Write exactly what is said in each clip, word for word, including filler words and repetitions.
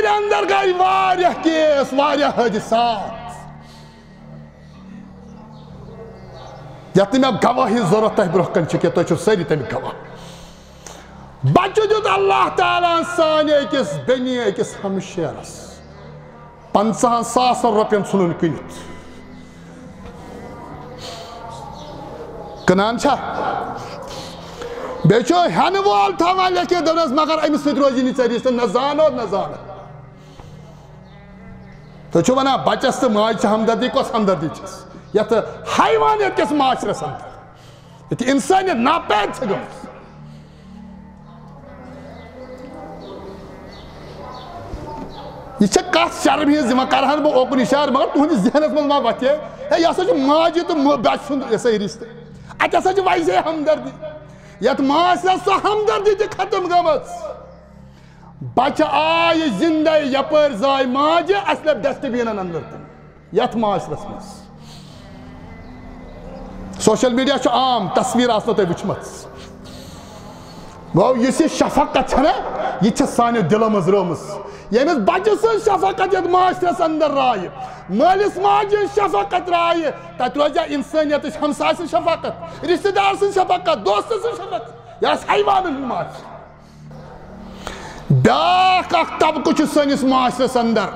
اندر گٔے واریاہ کیس، واریاہ حٲدثات، یتھ نہٕ مےٚ گواہی ضرورت تۄہہِ برونٛہہ کنہِ چھِ کینٛہہ، تُہۍ چھِو سٲری تَمِکۍ گواہ۔ بچہِ دیُت اللہ تعالیٰ ہن سانہِ أکِس بیٚنہِ، أکِس ہمشیرس، پنٛژاہن ساسن رۄپین ژھُنُن کٕنِتھ۔ کٕنان چھا؟ بیٚیہِ چھُ ہٮ۪نہٕ وول تھاوان لیکھِتھ، دوٚپنس، "مگر أمِس سۭتۍ روزی نہٕ ژےٚ رِشتہٕ، نہ زانو، نہ زانو۔" تُہۍ چھِو وَنان، بَچَس تہٕ ماجہِ چھِ ہمدردی، کۄس ہمدردی چھَس؟ یَتھ حیوانیت کِس معاشرَس اندر، ییٚتہِ اِنسٲنیت ناپید چھِ گٔمٕژ۔ یہِ چھےٚ کَتھ شرمہِ ہِنٛز، یِمَن کَرٕ ہا نہٕ بہٕ اوکُن اِشارٕ، مگر تُہٕنٛدِس ذہنَس منٛز ما وَتھِ ہے، ہے، یہِ ہسا چھُ ماجہِ تہٕ مو-، بَچہٕ سُنٛد یہِ ہسا یہِ رِشتہٕ۔ اَتہِ ہسا چھِ ویسے ہمدردی۔ یَتھ معاشرَس سۄ ہمدردی تہِ ختم گٔمٕژ۔ بچہ آیہِ زندے، یپٲرۍ زاے ماجہِ، اسہِ لٔبۍ ڈسٹ بینن اندر تِم۔ یتھ معاشرس منٛز سوشل میڈیا چھُ عام، تصویر آسنو تۄہہِ وٕچھمٕژ۔ گوٚو، یُس یہِ شفقت چھنہ، یہِ چھِ سانیو دِلو منٛز رٲومٕژ۔ ییٚمِس بچہِ سٕنٛز شفقت یتھ معاشرس اندر رایہِ، مٲلِس ماجہِ ہٕنٛز شفقت رایہِ، تتہِ روزِ انسٲنیتٕچ، ہمسایہِ سٕنٛز شفقت، رشتہٕ دار سٕنٛز شفقت، دوستہٕ سٕنٛز شفقت، یہِ آسہِ حیوانن ہُنٛد معاشرٕ۔ بیاکھ اکھ طبقہٕ چھُ سٲنِس معاشرس اندر۔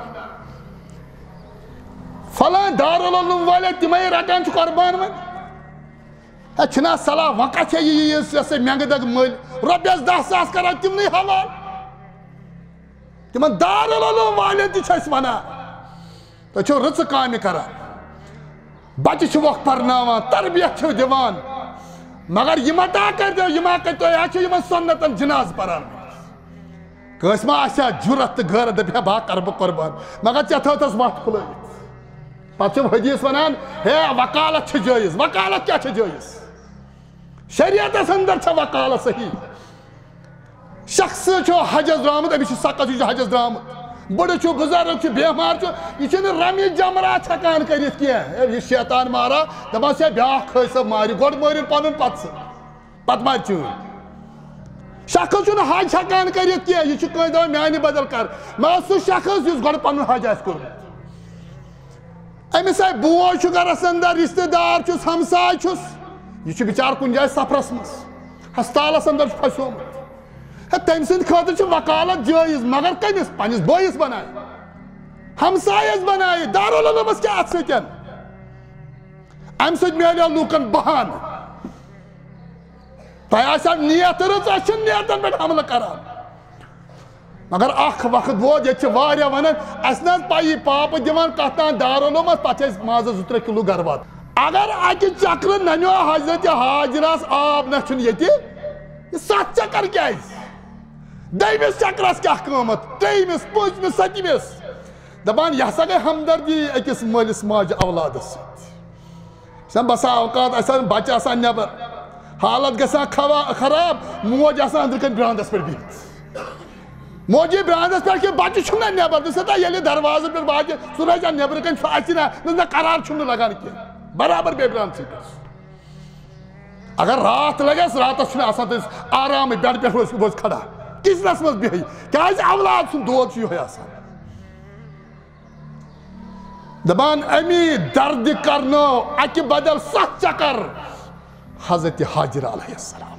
فلاں دارالعلوم وٲلۍ تِمے رٹان چھِ قربان وۄنۍ۔ ہے، چھِنہ صلاح وۄنۍ کتھ چھےٚ یہِ، یہِ، یہِ، یۄس یہِ مٮ۪نٛگہٕ دگ مٔلۍ رۄپیس دَہ ساس کران تِمنٕے حوالہٕ۔ تِمن دارالعلوم والٮ۪ن تہِ چھِ أسۍ ونان۔ تُہۍ چھِو رٕژٕ کامہِ کران، بچہِ چھِوکھ پرناوان، تربیت چھِو دِوان، مگر یہِ ما تا کٔرۍزیو، یہِ ما کٔرۍ، تُہۍ حظ چھِو یِمن سُنتن جنازٕ پران۔ کٲنٛسہِ ما آسہِ ہا جُرت تہٕ غٲرت، دَپہِ ہا، "بہٕ ہا کرٕ بہٕ قربان"، مگر ژےٚ تھٲوتھس وَتھ کھُلٲوِتھ۔ پتہٕ چھِ حدیث ونان، ہے، وکالت چھِ جٲیز، وکالت کیٛاہ چھِ جٲیز؟ شریعتس اندر چھےٚ وکالت صحیح۔ شخص چھُ حجس درٛامُت، أمِس چھُ سقط، یہِ چھُ حجس درٛامُت۔ بُڈٕ چھُ، بُزرگ چھُ، بیمار چھُ، یہِ چھُنہٕ رمی جمرات ہٮ۪کان کٔرِتھ کینٛہہ۔ ہے، یہِ شیطان مارا، دپان چھِ، "بیٛاکھ کھٲج سا مارِ، گۄڈٕ مٲرِن پنُن پتہٕ سُہ، پتہٕ مارِ چٲنۍ۔" شخص چھُنہٕ حج ہٮ۪کان کٔرِتھ کینٛہہ، یہِ چھُ کٲنٛسہِ دپان، "میانہِ بدل کر۔" مگر سُہ شخص یُس گۄڈٕ پنُن حج آسہِ کوٚرمُت۔ أمِس آے بوے چھُ گرس اندر، رشتہٕ دار چھُس، ہمساے چھُس، یہِ چھُ بِچارٕ کُنہِ جایہِ سفرس منٛز، ہسپتالس اندر چھُ پھسیومُت۔ ہے، تٔمۍ سٕنٛدِ خٲطرٕ چھِ وکالت جٲیز، مگر کٔمِس؟ پننِس بٲیِس بنایہِ، ہمسایس بنایہِ، دارالعلومس کیٛاہ اتھ سۭتۍ؟ امہِ سۭتۍ میلیو لوٗکن بہانہٕ۔ تۄہہِ آسیو نیت رٕژ، أسۍ چھِنہٕ نیتن پٮ۪ٹھ حملہٕ کران۔ مگر اکھ وقت ووت، ییٚتہِ چھِ واریاہ ونان، "اسہِ نہ حظ پَیی، پاپہٕ دِوان کتھ تام دارالعلومس، پتہٕ چھِ أسۍ مازس زٕ ترٛےٚ کِلوٗ گرٕ واتان۔" اگر اکہِ چکرٕ ننیو حضرت حاجرس آب نہ چھُنہٕ ییٚتہِ، یہِ ستھ چکر کیازِ؟ دوٚیمِس چکرس کیٛاہ قۭمتھ؟ ترٛیٚیمِس، پٲنٛژمِس، ستمِس؟ دپان، یہِ ہسا گٔے ہمدردی أکِس مٲلِس ماجہِ اولادس سۭتۍ۔ چھِنہ بسا اوقات آسان، بچہِ آسان نٮ۪بر، حالت گژھان خوا-، خراب، موج آسان أنٛدرٕ کنہِ برانٛدس پٮ۪ٹھ بِہِتھ۔ موجی برانٛدس پٮ۪ٹھ کہِ بچہِ چھُنہ نٮ۪بر، دوٚپُس، "ہتا ییٚلہِ دروازٕ پٮ۪ٹھ واتہِ، سُہ روزِ ہا نٮ۪برٕ کنہِ، سُہ اژِ نہ۔" دوٚپُس، "نہ، قرار چھُم نہٕ لگان کینٛہہ، برابر بیٚیہِ برانٛدسٕے پٮ۪ٹھ۔" اگر راتھ لگٮ۪س، راتس چھُنہٕ آسان تٔمِس آرامٕے، بیڈ پٮ۪ٹھ روزِ، روزِ کھڑا، کچنس منٛز بیٚہہِ، کیازِ اولاد سُنٛد دود چھُ یِہوٚے آسان۔ دپان، امی درد کرنو اکہِ بدل ستھ چکر حضرت حاجر علیہ السلام۔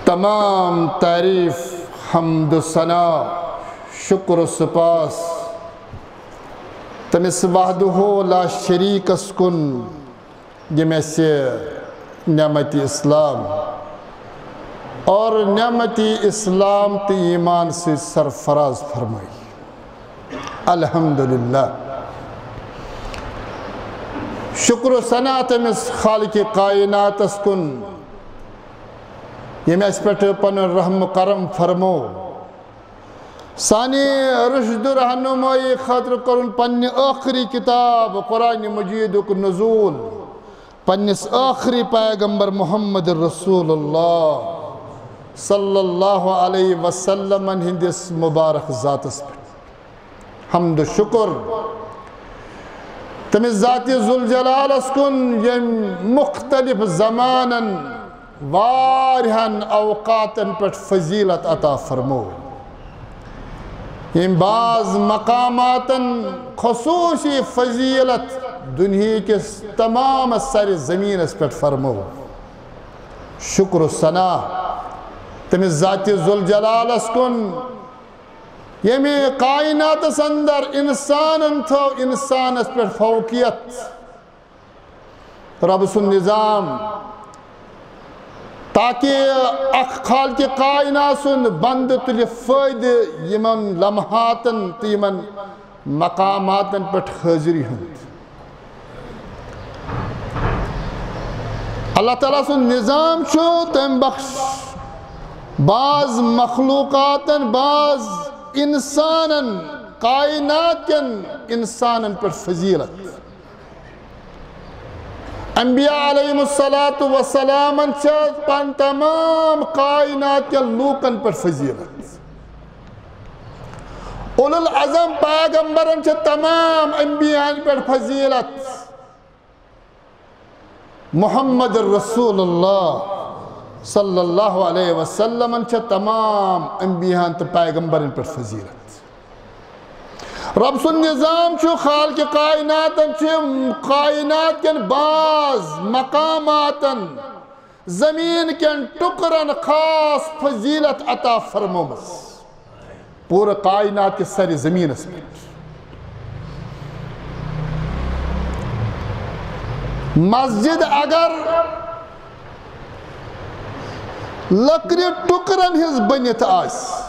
تمام تعریف، حمد و ثنا، شکر و سپاس تٔمِس وحدہ لا شریکس کُن، ییٚمۍ اَسہِ نعمت اسلام اور نعمت اسلام تہٕ ایمان سۭتۍ سرفراز فرمٲے۔ الحمدللہ۔ شکر و ثنا تٔمِس خالق کائناتس کُن، ییٚمۍ اَسہِ پٮ۪ٹھ پنُن رحم و کرم فرمو۔ سانہِ رشد و رہنمائی خٲطرٕ کوٚرُن پننہِ ٲخری کتاب قرآن مجیدُک نزول پننِس ٲخری پیغمبر محمد رسول اللہ صلی اللہ علیہ وسلمن ہٕنٛدِس مبارک ذاتس پٮ۪ٹھ۔ حمد و شکر تٔمِس ذات ذوالجلالس کُن، ییٚمۍ مختلف زمانن واریاہن اوقاتن پٮ۪ٹھ فضیلت عطا فرمو۔ ییٚمۍ بعض مقاماتن خصوٗصی فضیلت دُنیہکِس تمام سر زمینس پٮ۪ٹھ فرمٲو۔ شکر و ثنا تٔمِس ذاتِ ذوالجلالس کُن، ییٚمہِ کائناتس اندر انسانن تھٲو انسانس پٮ۪ٹھ فوقیت۔ رب سُنٛد نظام، تاکہ اکھ خالق کائنات سُنٛد بندٕ تُلہِ فٲیدٕ یِمن لمحاتن تہٕ یِمن مقاماتن پٮ۪ٹھ حٲضری ہُنٛد۔ اللہ تعالیٰ سُنٛد نظام چھُ تٔمۍ بخش بعض مخلوقاتن، بعض انسانن، کائنات کٮ۪ن انسانن پٮ۪ٹھ فضیلت۔ انبیاء علیہم الصلوۃ والسلامن چھِ پن تمام کائنات کٮ۪ن لوٗکن پٮ۪ٹھ فضیلت۔ اولو العزم پیغمبرن چھِ تمام انبیاءن پٮ۪ٹھ فضیلت۔ محمد رسول اللہ صلی اللہ علیہ وسلمن چھِ تمام انبیاءن تہٕ پیغمبرن پٮ۪ٹھ فضیلت۔ رب سُنٛد نظام چھُ خالق کائناتن چھِ کائنات کٮ۪ن بعض مقاماتن، زمین کٮ۪ن ٹُکرن خاص فضیلت عطا فرمٲومٕژ۔ پوٗرٕ کائنات کِس سرِ زمینس پٮ۪ٹھ۔ مسجد اگر لکرِ ٹُکرن ہٕنٛز بٔنِتھ آسہِ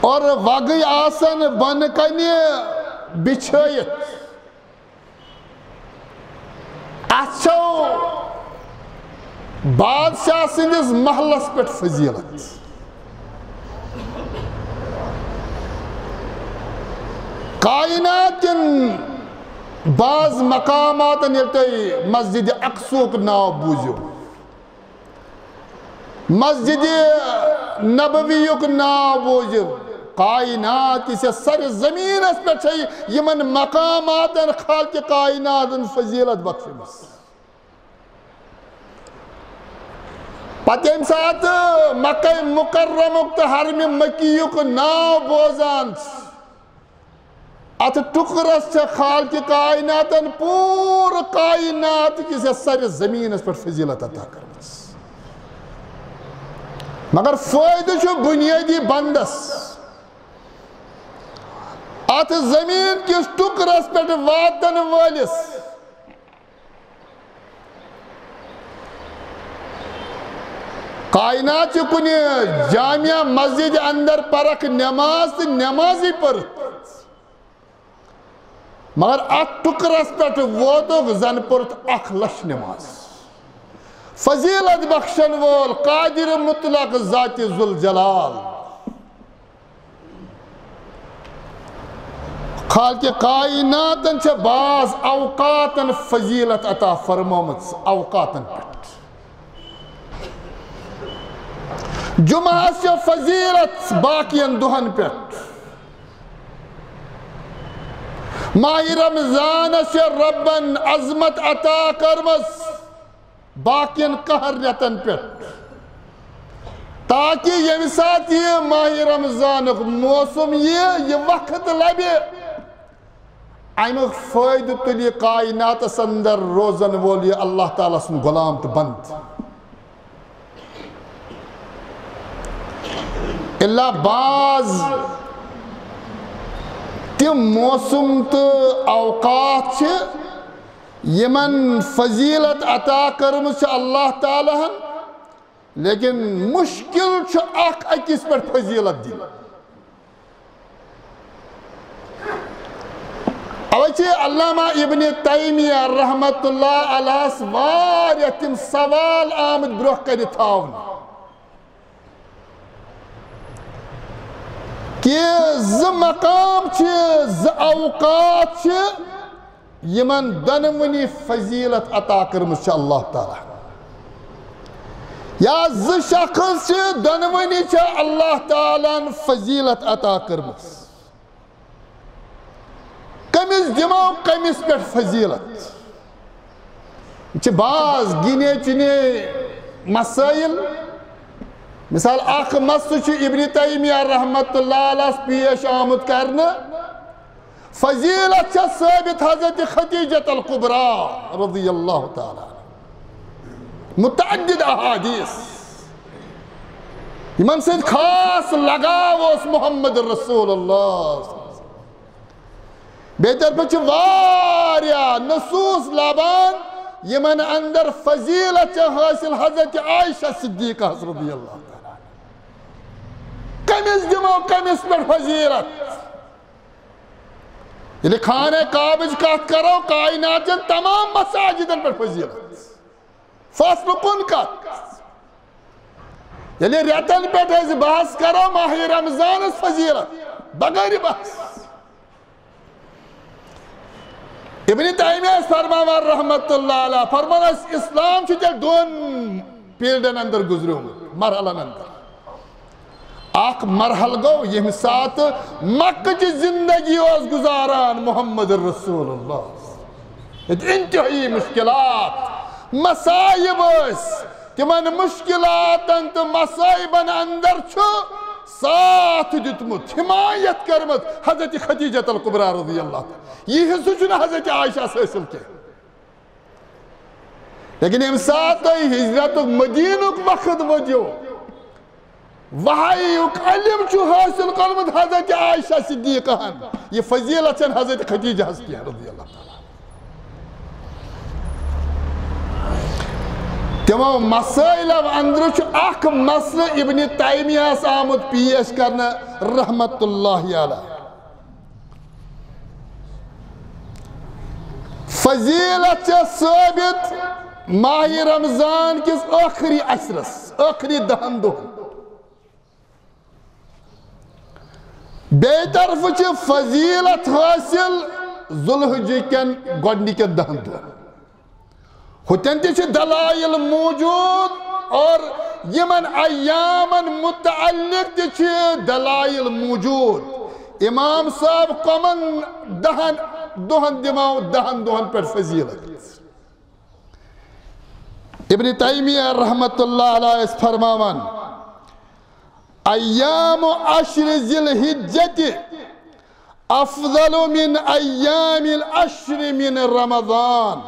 اور وگٕے آسن بۄنہٕ کنہِ بِچھٲیِتھ، اتھ چھو بادشاہ سٕنٛدِس محلس پٮ۪ٹھ فضیلت۔ کائنات کٮ۪ن بعض مقاماتن ییٚلہِ تُہۍ مسجد اقصیُک ناو بوٗزِو، مسجد نبویُک ناو بوٗزِو، کائنات کِس یَتھ سرِ زمینس پٮ۪ٹھ چھے یِمن مقاماتن خالق کائناتن فضیلت بخشمٕژ۔ پتہٕ ییٚمہِ ساتہٕ مکہ مکرمُک تہٕ حرم مکیُک ناو بوزان چھِ، اتھ ٹُکرس چھےٚ خالق کائناتن پوٗرٕ کائنات کِس یَتھ سرِ زمینس پٮ۪ٹھ فضیلت عطا کٔرمٕژ۔ مگر فٲیدٕ چھُ بنیٲدی بندس، اتھ زمین کِس ٹُکرس پٮ۪ٹھ واتن وٲلِس۔ کائنات چھِ کُنہِ جامع مسجد اندر پرکھ نماز تہٕ نمازٕے پٔرٕتھ، مگر اتھ ٹُکرس پٮ۪ٹھ ووتُکھ زن پوٚرُتھ اکھ لچھ نماز۔ فضیلت بخشن وول قادر مطلق ذات ذوالجلال۔ خالق کائناتن چھےٚ بعض اوقاتن فضیلت عطا فرمٲومٕژ، اوقاتن پٮ۪ٹھ۔ جمعہس چھےٚ فضیلت باقین دۄہن پٮ۪ٹھ۔ ماہِ رمضانس چھےٚ رۄبن عظمت عطا کٔرمٕژ باقین کہن رٮ۪تن پٮ۪ٹھ، تاکہ ییٚمہِ ساتہٕ یہِ ماہِ رمضانُک موسم یہِ، یہِ وقت لبہِ، امیُک فٲیدٕ تُلہِ کائناتس اندر روزن وول یہِ اللہ تعالیٰ سُنٛد غلام تہٕ بند۔ الا بعض تِم موسم تہٕ اوقات چھِ، یِمن فضیلت عطا کٔرمٕژ چھِ اللہ تعالیٰ ہن، لیکن مشکل چھُ اکھ أکِس پٮ۪ٹھ فضیلت دِنۍ۔ اوے چھِ علامہ ابن تیمیہ رحمت اللہ علیہس واریاہ تِم سوال آمٕتۍ برونٛہہ کنہِ تھاونہٕ کہِ زٕ مقام چھِ، زٕ اوقات چھِ، یِمن دۄنوٕنی فضیلت عطا کٔرمٕژ چھِ اللہ تعالیٰ، یا زٕ شخص چھِ، دۄنوٕنی چھِ اللہ تعالیٰ ہن فضیلت عطا کٔرمٕژ۔ کٔمِس دِمو کٔمِس پٮ۪ٹھ فضیلت؟ یہِ چھِ بعض گِنے چُنے مسائل، مثال، اکھ مسلہٕ چھُ ابن تیمیہ رحمت اللہ علیہ پیش آمُت کرنہٕ۔ فضیلت چھےٚ ثٲبت حضرت خدیجہ الکبریٰ رضی اللہ تعالیٰ عنہا۔ متعدد احادیث، یِمن سۭتۍ خاص لگاو اوس محمد رسول اللہ۔ بیٚیہِ طرفہٕ چھِ واریاہ نصوص لبان، یِمن اندر فضیلت چھےٚ حٲصِل حضرت عائشہ صدیقہ رضی اللہ تعالیٰ عنہا۔ کٔمِس دِمو، کٔمِس پٮ۪ٹھ فضیلت؟ ییٚلہِ خانہ کعبٕچ کتھ کرو، کائنات چٮ۪ن تمام مساجدن پٮ۪ٹھ فضیلت۔ فاصلہٕ کُن کتھ۔ ییٚلہِ رٮ۪تن پٮ۪ٹھ أسۍ بحث کرو، ماہِ رمضانس فضیلت بغٲر بحث۔ ابن تیمیہ ٲسۍ فرماوان رحمت اللہ علیہ، فرمان ٲسۍ، اسلام چھُ تیٚلہِ دۄن periodن اندر گُزریومُت، مرحلن اندر۔ اکھ مرحلہٕ گوٚو ییٚمہِ ساتہٕ مکہ چہِ زندگی اوس گُزاران محمد رسول اللہ۔ ییٚتہِ انتہٲیی مشکلات، مصائب ٲسۍ۔ تِمن مشکلاتن تہٕ مصائبن اندر چھُ ساتھ دیُتمُت، حمایت کٔرمٕژ حضرت خدیجہ الکبریٰ رضی اللہ تعالیٰ۔ یہِ حصہٕ چھُنہٕ حضرت عائشہ حٲصِل کینٛہہ۔ لیکن ییٚمہِ ساتہٕ تۄہہِ ہجرتُک مدینُک وقت وٲتِو، وحیُک علم چھُ حٲصِل کوٚرمُت حضرت عائشہ صدیقہ ہن، یہِ فضیلت چھَنہٕ حضرت خدیجہ ہس کینٛہہ رضی اللہ تعالیٰ۔ تِمو مسائلو اندرٕ چھُ اکھ مسلہٕ ابن تیمیہس آمُت پیش کرنہٕ رحمت اللہ علیہ۔ فضیلت چھےٚ ثٲبت ماہِ رمضان کِس ٲخری عشرس، ٲخری دہن دۄہن۔ بیٚیہِ طرفہٕ چھِ فضیلت حٲصِل ذوالحجہ کٮ۪ن گۄڈنِکٮ۪ن دہن دۄہن۔ ہُتٮ۪ن تہِ چھِ دلائل موجود اور یِمن ایامن متعلق تہِ چھِ دلائل موجود۔ امام صٲب کمن دہن دۄہن دِمو، دہن دۄہن پٮ۪ٹھ فضیلت؟ ابن تیمیہ رحمت اللہ علیہ ٲسۍ فرماوان، ایام عشر ذی الحجہ افضل من ایام العشر من رمضان،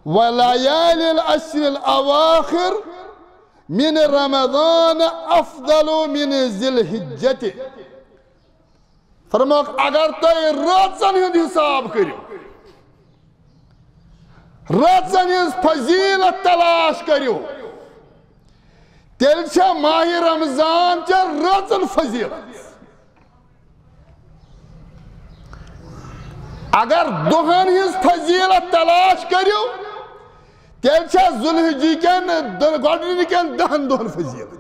ولیالی العشر الاواخر من رمضان افضل من ذی الحجہ۔ فرمووُکھ، اگر تُہۍ رٲژن ہُنٛد حساب کٔرِو، رٲژن ہٕنٛز فضیلت تلاش کٔرِو، تیٚلہِ چھےٚ ماہِ رمضان چٮ۪ن رٲژن فضیلت۔ اگر دۄہن ہٕنٛز فضیلت تلاش کٔرِو، تیٚلہِ چھےٚ ذوالحجہ کٮ۪ن دۄن، گۄڈٕنِکٮ۪ن دہن دۄہن فضیلت۔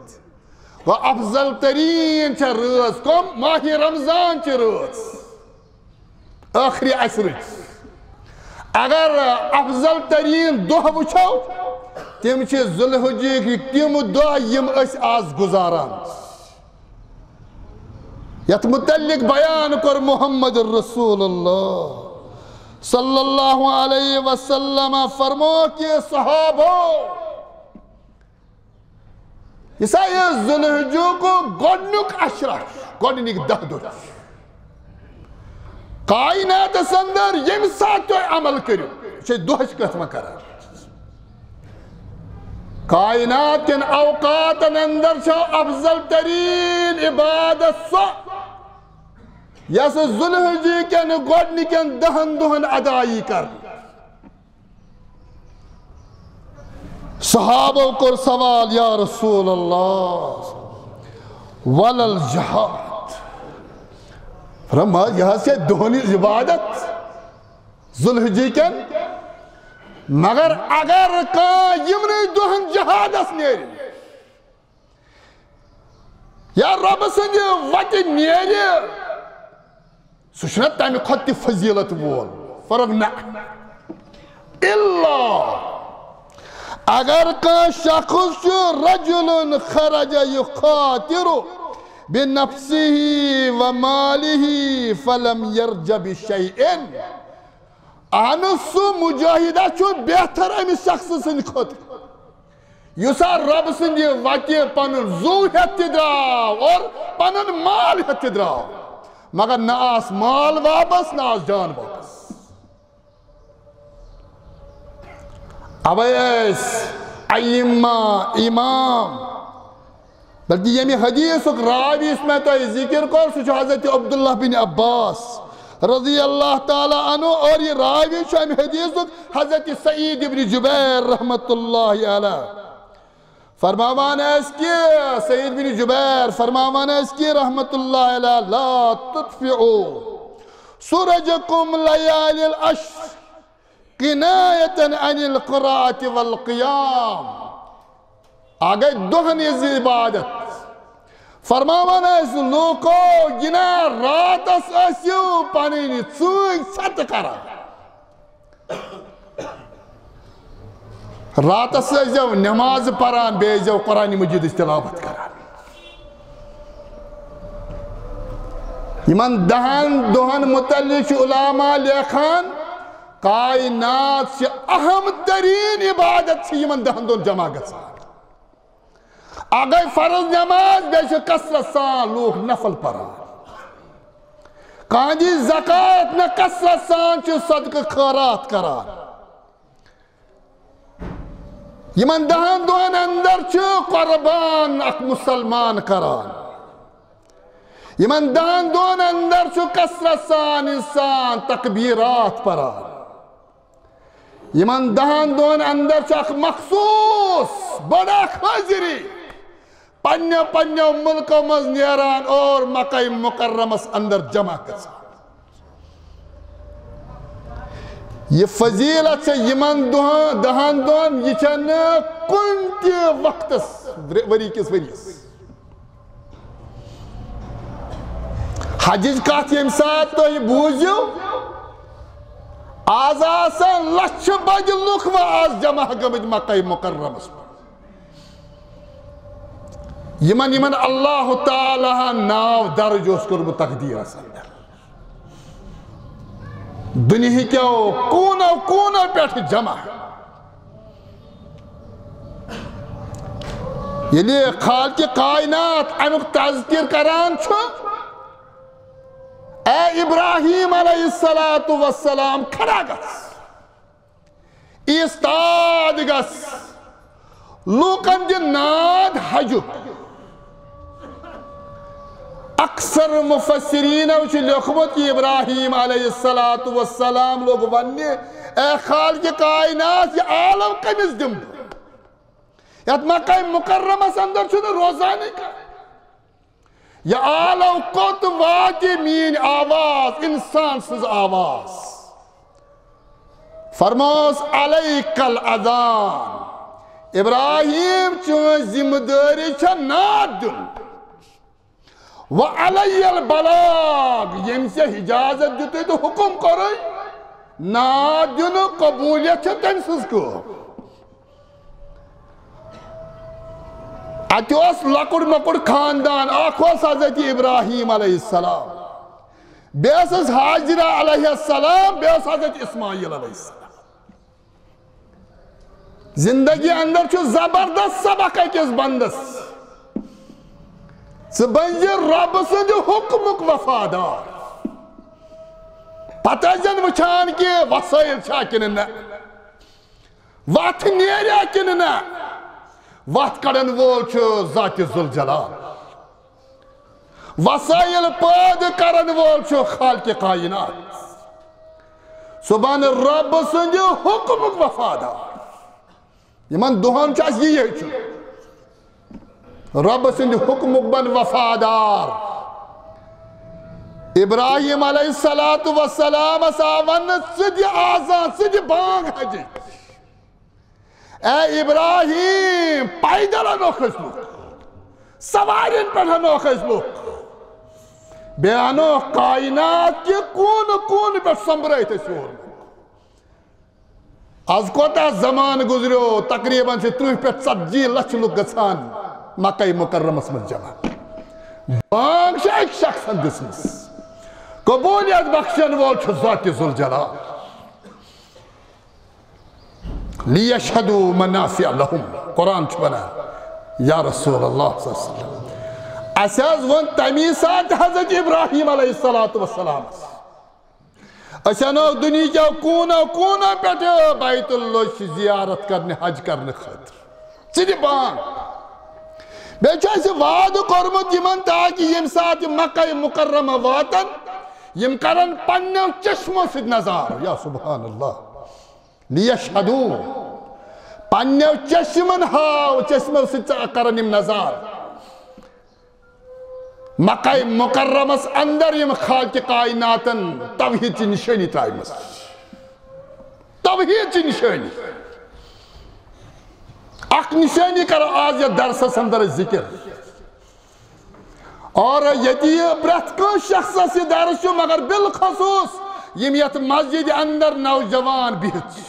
و افضل ترین چھےٚ رٲژ کۄم؟ ماہِ رمضان چہِ رٲژ، ٲخری عشرٕچ۔ اگر افضل ترین دۄہ وٕچھو، تِم چھِ ذوالحجہٕکۍ تِم دۄہ یِم أسۍ آز گُزاران۔ یتھ متعلق بیان کوٚر محمد رسول اللہ صلی اللہ علیہ وسلم، فرمو کہ صحابو، یہِ سا یہِ ذوالحجُک گۄڈنیُک عشرہ چھُ، گۄڈنِکۍ دَہ دۄہ چھِ۔ کائناتس اندر ییٚمہِ ساتہٕ تُہۍ عمل کٔرِو، یہِ چھِ أسۍ دۄہٕچ کتھ وۄنۍ کران۔ کائنات کٮ۪ن اوقاتن اندر چھِ افضل ترین عبادت سۄ، یۄس ذوالحجہ کٮ۪ن گۄڈنِکٮ۪ن دَہن دۄہن ادا یی کرنہٕ۔ صحابو کوٚر سوال، یا رسول اللہ، ولل جہاد؟ فرمایا، یہِ حظ چھِ دۄہن ہٕنٛز عبادت ذوالحجہ کٮ۪ن، مگر اگر کانٛہہ یِمنٕے دۄہن جہادس نیرِ، یا رۄبہٕ سٕنٛدِ وتہِ نیرِ، سُہ چھُنہ تمہِ کھۄتہٕ تہِ فضیلت وول؟ فرق نہ۔ الا اگر کانٛہہ شخص چھُ، رجل خرج یخاطر بنفسه وماله فلم يرج بشيء۔ اہن، سُہ مجاہدہ چھُ بہتر أمِس شخص سٕنٛدِ خٲطرٕ، یُس ہا رۄب سٕنٛدِ وتہِ پنُن زُو ہٮ۪تھ تہِ درٛاو اور پنُن مال ہٮ۪تھ تہِ درٛاو، مگر نہ آس مال واپس، نہ آس جان واپس۔ اوے ٲسۍ ائمہ، امام، بلکہ ییٚمہِ حدیثُک راوی یُس مےٚ تۄہہِ ذکر کوٚر، سُہ چھُ حضرت عبداللہ بن عباس رضی اللہ تعالیٰ عنہ، اور یہِ راوی چھُ اَمہِ حدیثُک حضرت سعید ابن جبیر رحمۃ اللہ علیہ۔ فرماوان ٲسۍ کہِ، سعید بن جبیر فرماوان ٲسۍ کہِ رحمۃ اللہ علیہ، لا تطفئوا سرجکم لیالی العشر کنایة عن القراءة والقیام۔ آ گٔے دۄہن ہٕنٛز عبادت۔ فرماوان ٲسۍ لوٗکو، یہِ نا راتس ٲسِو پنٕنۍ ژٲنٛگۍ ژھٮ۪تہٕ کران۔ راتس ٲسۍزیو نماز پران، بیٚیہِ ٲسۍزیو قرآن مجیدٕچ تلاوت کران۔ یِمن دہن دۄہن متعلق چھِ علماء لیکھان، کائنات چھِ اہم ترین عبادت چھِ یِمن دہن دۄہن جمع گژھان۔ اکھ گٔے فرض نماز، بیٚیہِ چھِ کثرت سان لوٗکھ نفل پران۔ کانٛہہ دی زکوٰۃ نہ، کثرت سان چھِ صدقہٕ خٲرات کران۔ یِمن دہن دۄہن اندر چھُ قربان اکھ مسلمان کران۔ یِمن دہن دۄہن اندر چھُ کثرت سان انسان تکبیرات پران۔ یِمن دہن دۄہن اندر چھُ اکھ مخصوص بٔڑ اکھ حٲضری پننیو پننیو مُلکو منٛز نیران اور مکہ مکرمس اندر جمع گژھان۔ یہِ فضیلت چھےٚ یِمن دۄہن، دہن دۄہن، یہِ چھنہٕ کُنہِ تہِ وقتس ؤری کِس ؤریس۔ حجٕچ کتھ ییٚمہِ ساتہٕ تُہۍ بوٗزِو، آز آسن لچھِ بٔدۍ لُکھ وۄنۍ آز جمع گٔمٕتۍ مکہ مکرمس منٛز۔ یِمن، یِمن اللہ تعالیٰ ہن ناو درج اوس کوٚرمُت تقدیٖرس اندر، دُنیہکیو کوٗنو کوٗنو پٮ۪ٹھ جمع۔ ییٚلہِ خالقِ کائنات امیُک تذکر کران چھُ، اے ابراہیم علیہ الصلوۃ والسلام، کھڑا گژھ، ایستاد گژھ، لوٗکن دِ ناد حجُک۔ اکثر مفسرینو چھُ لیوٚکھمُت، یہِ ابراہیم علیہ الصلوۃ والسلام لوٚگ وننہِ، اے خالقِ کائنات، یہِ عالم کٔمِس دِمہٕ بہٕ؟ یتھ مکہ مکرمس اندر چھُنہٕ روزانٕے کانٛہہ۔ یہِ عالم کوٚت واتہِ میٲنۍ آواز، انسان سٕنٛز آواز؟ فرموس، علیک الاذان۔ ابراہیم، چٲنۍ ذمہٕ دٲری چھےٚ ناد دیُن۔ وعلی البلاغ، ییٚمۍ ژےٚ اجازت دیُتُے تہٕ حکم کوٚرُے، ناد دیُن قبولیت چھےٚ تٔمۍ سٕنٛز کٲم۔ اتہِ اوس لۄکُٹ مۄکُٹ خاندان، اکھ اوس حضرت ابراہیم علیہ السلام، بیٚیہِ ٲسٕس حاجرہ علیہ السلام، بیٚیہِ اوس حضرت اسماعیل علیہ السلام۔ زندگی اندر چھُ زبردست سبق أکِس بندس۔ ژٕ بنزِ رۄب سٕنٛدِ حکمُک وفادار۔ پتہٕ ٲسۍزٮ۪ن وٕچھان کہِ وسٲیِل چھا کِنہٕ نہ، وتھ نیریا کِنہٕ نہ۔ وتھ کڑن وول چھُ ذات ذوالجلال۔ وسائل پٲدٕ کرن وول چھُ خالق کائنات۔ سُہ بن رب سٕنٛدِ حکمُک وفادار۔ یِمن دۄہن چھُ اَسہِ یہِ ہیٚچھُن۔ رب سٕنٛدِ حکمُک بن وفادار۔ ابراہیم علیہ الصلوۃ والسلام آو وننہٕ، ژٕ دِ آذان، ژٕ دِ بانگ حجٕچ۔ اے ابراہیم، پیدل انوکھ أسۍ لُکھ، سوارٮ۪ن پٮ۪ٹھ انوکھ أسۍ لُکھ، بیٚیہِ انوکھ کائنات کہِ کوٗنہٕ کوٗنہٕ پٮ۪ٹھ سۄمبرٲیِتھ أسۍ یور۔ از کوتاہ زمانہٕ گُزریو، تقریباً چھِ ترٕٛہ پٮ۪ٹھ ژتجی لچھ لُکھ گژھان مکہ مکرمس منٛز جمع۔ بانگ چھِ أکۍ شخصن دِژمٕژ، قبولیت بخشن وول چھُ ذات ذوالجلال۔ لیشہدوا منافع لہم۔ قرآن چھُ وَنان، یا رسول اللہ صلی اللہ علیہ وسلم، اَسہِ حظ ووٚن تَمی ساتہٕ حضرت ابراہیم علیہ الصلوۃ والسلامس، أسۍ اَنو دُنیہکیو کوٗنو کوٗنو پٮ۪ٹھٕ بیت اللہ زیارت کرنہِ، حج کرنہٕ خٲطرٕ۔ ژٕ دِ بانگ۔ بیٚیہِ چھُ اَسہِ وعدٕ کوٚرمُت یِمن، تاکہِ ییٚمہِ ساتہٕ یِم مکہ مکرمہ واتن، یِم کرن پننیو چشمو سۭتۍ نظارٕ۔ یا سبحان اللہ۔ لیشہدو، پننیو چشمن ہاو، چشمو سۭتۍ ژٕ کرن یِم نظارٕ۔ مکہ مکرمس اندر یِم خالق کائناتن توحید چہِ نشٲنی ترایمٕژ۔ توحید چہِ نشٲنی۔ اکھ نشٲنی کرو آز یتھ درسس اندر أسۍ ذکر۔ اور ییٚتہِ یہِ پرٛٮ۪تھ کٲنٛسہِ شخصس یہِ درس چھُ، مگر بالخصوص یِم یتھ مسجد اندر نوجوان بِہِتھ چھِ،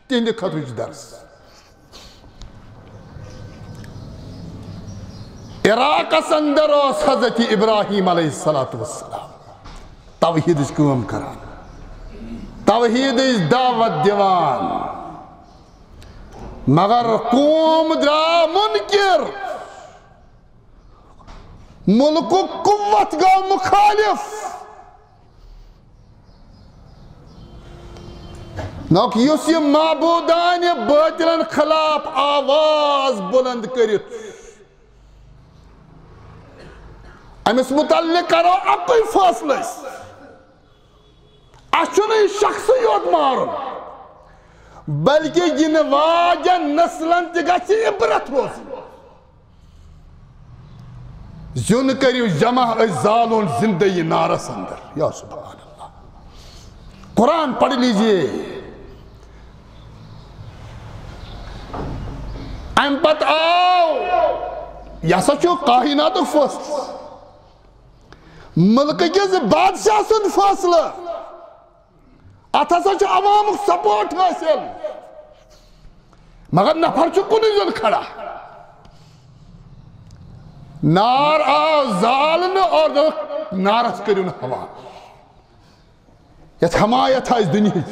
تِہنٛدِ خٲطرٕ چھُ درس۔ عراقس اندر اوس حضرت ابراہیم علیہ الصلوۃ والسلام توحیدٕچ کٲم کران، توحیدٕچ دعوت دِوان، مگر قوم درٛاو منکر، ملکُک قوت گوٚو مخالف۔ نوک یُس یہِ معبودانہِ باطلن خلاف آواز بلند کٔرِتھ، أمِس متعلق کرو اکُے فٲصلہٕ أسۍ۔ اَسہِ چھُنہٕ یہِ شخصٕے یوت مارُن، بلکہِ یِنہٕ واجٮ۪ن نسلن تہِ گژھِ عبرت روزٕنۍ۔ زیُن کٔرِو جمع، أسۍ زالون زندٕ یہِ نارس اندر۔ یا سبحان اللہ۔ قرآن پڑھ لیجیے۔ اَمہِ پتہٕ آو، یہِ ہسا چھُ کائناتُک فٲصلہٕ، ملکہٕ کِس بادشاہ سُنٛد فٲصلہٕ۔ اتھ ہسا چھُ عوامُک سپورٹ حٲصِل، مگر نفر چھُ کُنُے زوٚن کھڑا۔ نار آو زالنہٕ اور دوٚپُکھ، نارس کٔرِو نہٕ حوالہٕ۔ یتھ حمایت آسہِ دُنیہٕچ،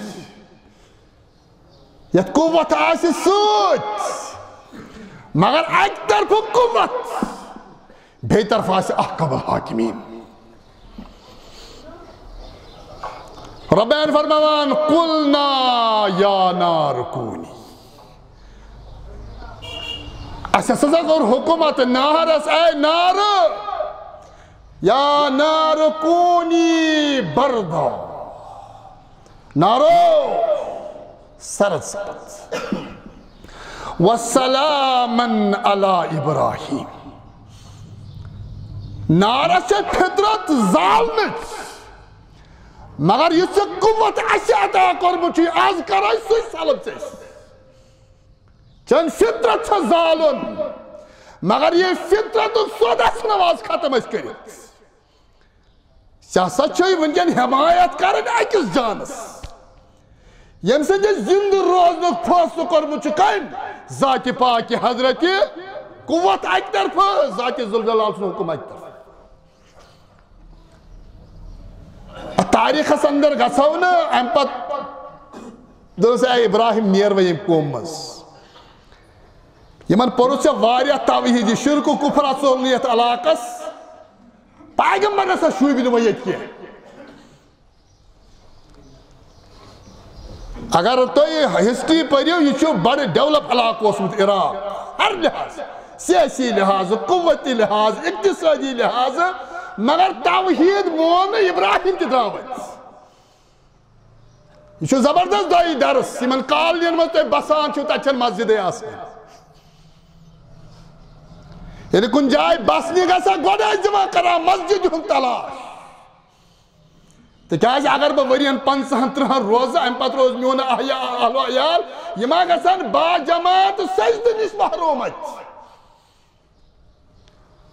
یتھ قوت آسہِ سۭتۍ، مگر اکہِ طرفہٕ قوت، بیٚیہِ طرفہٕ آسہِ احکم الحاکمین۔ ربیان فرماوان، "قلنا یا نار کونی۔" اَسہِ ہسا کوٚر حکم اتھ نارس، اے نارٕ، یا نار کونی بردا۔ نارو، سرد سپد۔ وسلامن علی ابراہیم۔ نارس چھےٚ فطرت زالنٕچ، مگر یُس ژےٚ قوت اَسہِ عطا کوٚرمُت چھُے، از کرو سُے سلب ژےٚ أسۍ۔ چٲنۍ فطرت چھےٚ زالُن، مگر یہِ فطرتُک سودا ژھٕنو از ختم أسۍ کٔرِتھ۔ ژےٚ ہسا چھے وٕنکٮ۪ن حمایت کرٕنۍ أکِس جانس، ییٚمہِ سٕنٛدِ زِندٕ روزنُک فٲصلہٕ کوٚرمُت چھُ کٔمۍ؟ ذاتِ پاکہِ حضرتِ قوت اکہِ طرفہٕ، ذاتِ ذوالجلال سُنٛد حکم اکہِ طرفہٕ۔ اتھ تاریخس اندر گژھو نہٕ، امہِ پتہٕ دوٚپُس، "اے ابراہیم، نیر وۄنۍ ییٚمہِ قومہٕ منٛز۔ یِمن پوٚرُتھ ژےٚ واریاہ توحیدی، شرک و کفر اژوٚل نہٕ یتھ علاقس۔ پیغمبر نسا شوٗبہِ نہٕ وۄنۍ ییٚتہِ کینٛہہ۔" اگر تُہۍ ہسٹری پٔرِو، یہِ چھُ بڑٕ ڈیولپ علاقہٕ اوسمُت عراق، ہر لحاظ، سیاسی لحاظ، قوتی لحاظ، اقتصٲدی لحاظ، مگر توحید مون نہٕ ابراہیم تہِ درٛاو اَتہِ۔ یہِ چھُ زبردست دۄیہِ درس، یِمن کالنین منٛز تُہۍ بسان چھِو، تتہِ چھنہٕ مسجدٕے آسان۔ ییٚلہِ کُنہِ جایہِ بسنہِ گژھان، گۄڈٕ ٲسۍ دِوان کران مسجدِ ہُنٛد تلاش۔ تِکیٛازِ اگر بہٕ ؤرین پنٛژاہن ترٕٛہن روزٕ، امہِ پتہٕ روز میون احیا-، اہل و عیال، یِم ما گژھن با جماعت سجدٕ نِش محروم اتہِ؟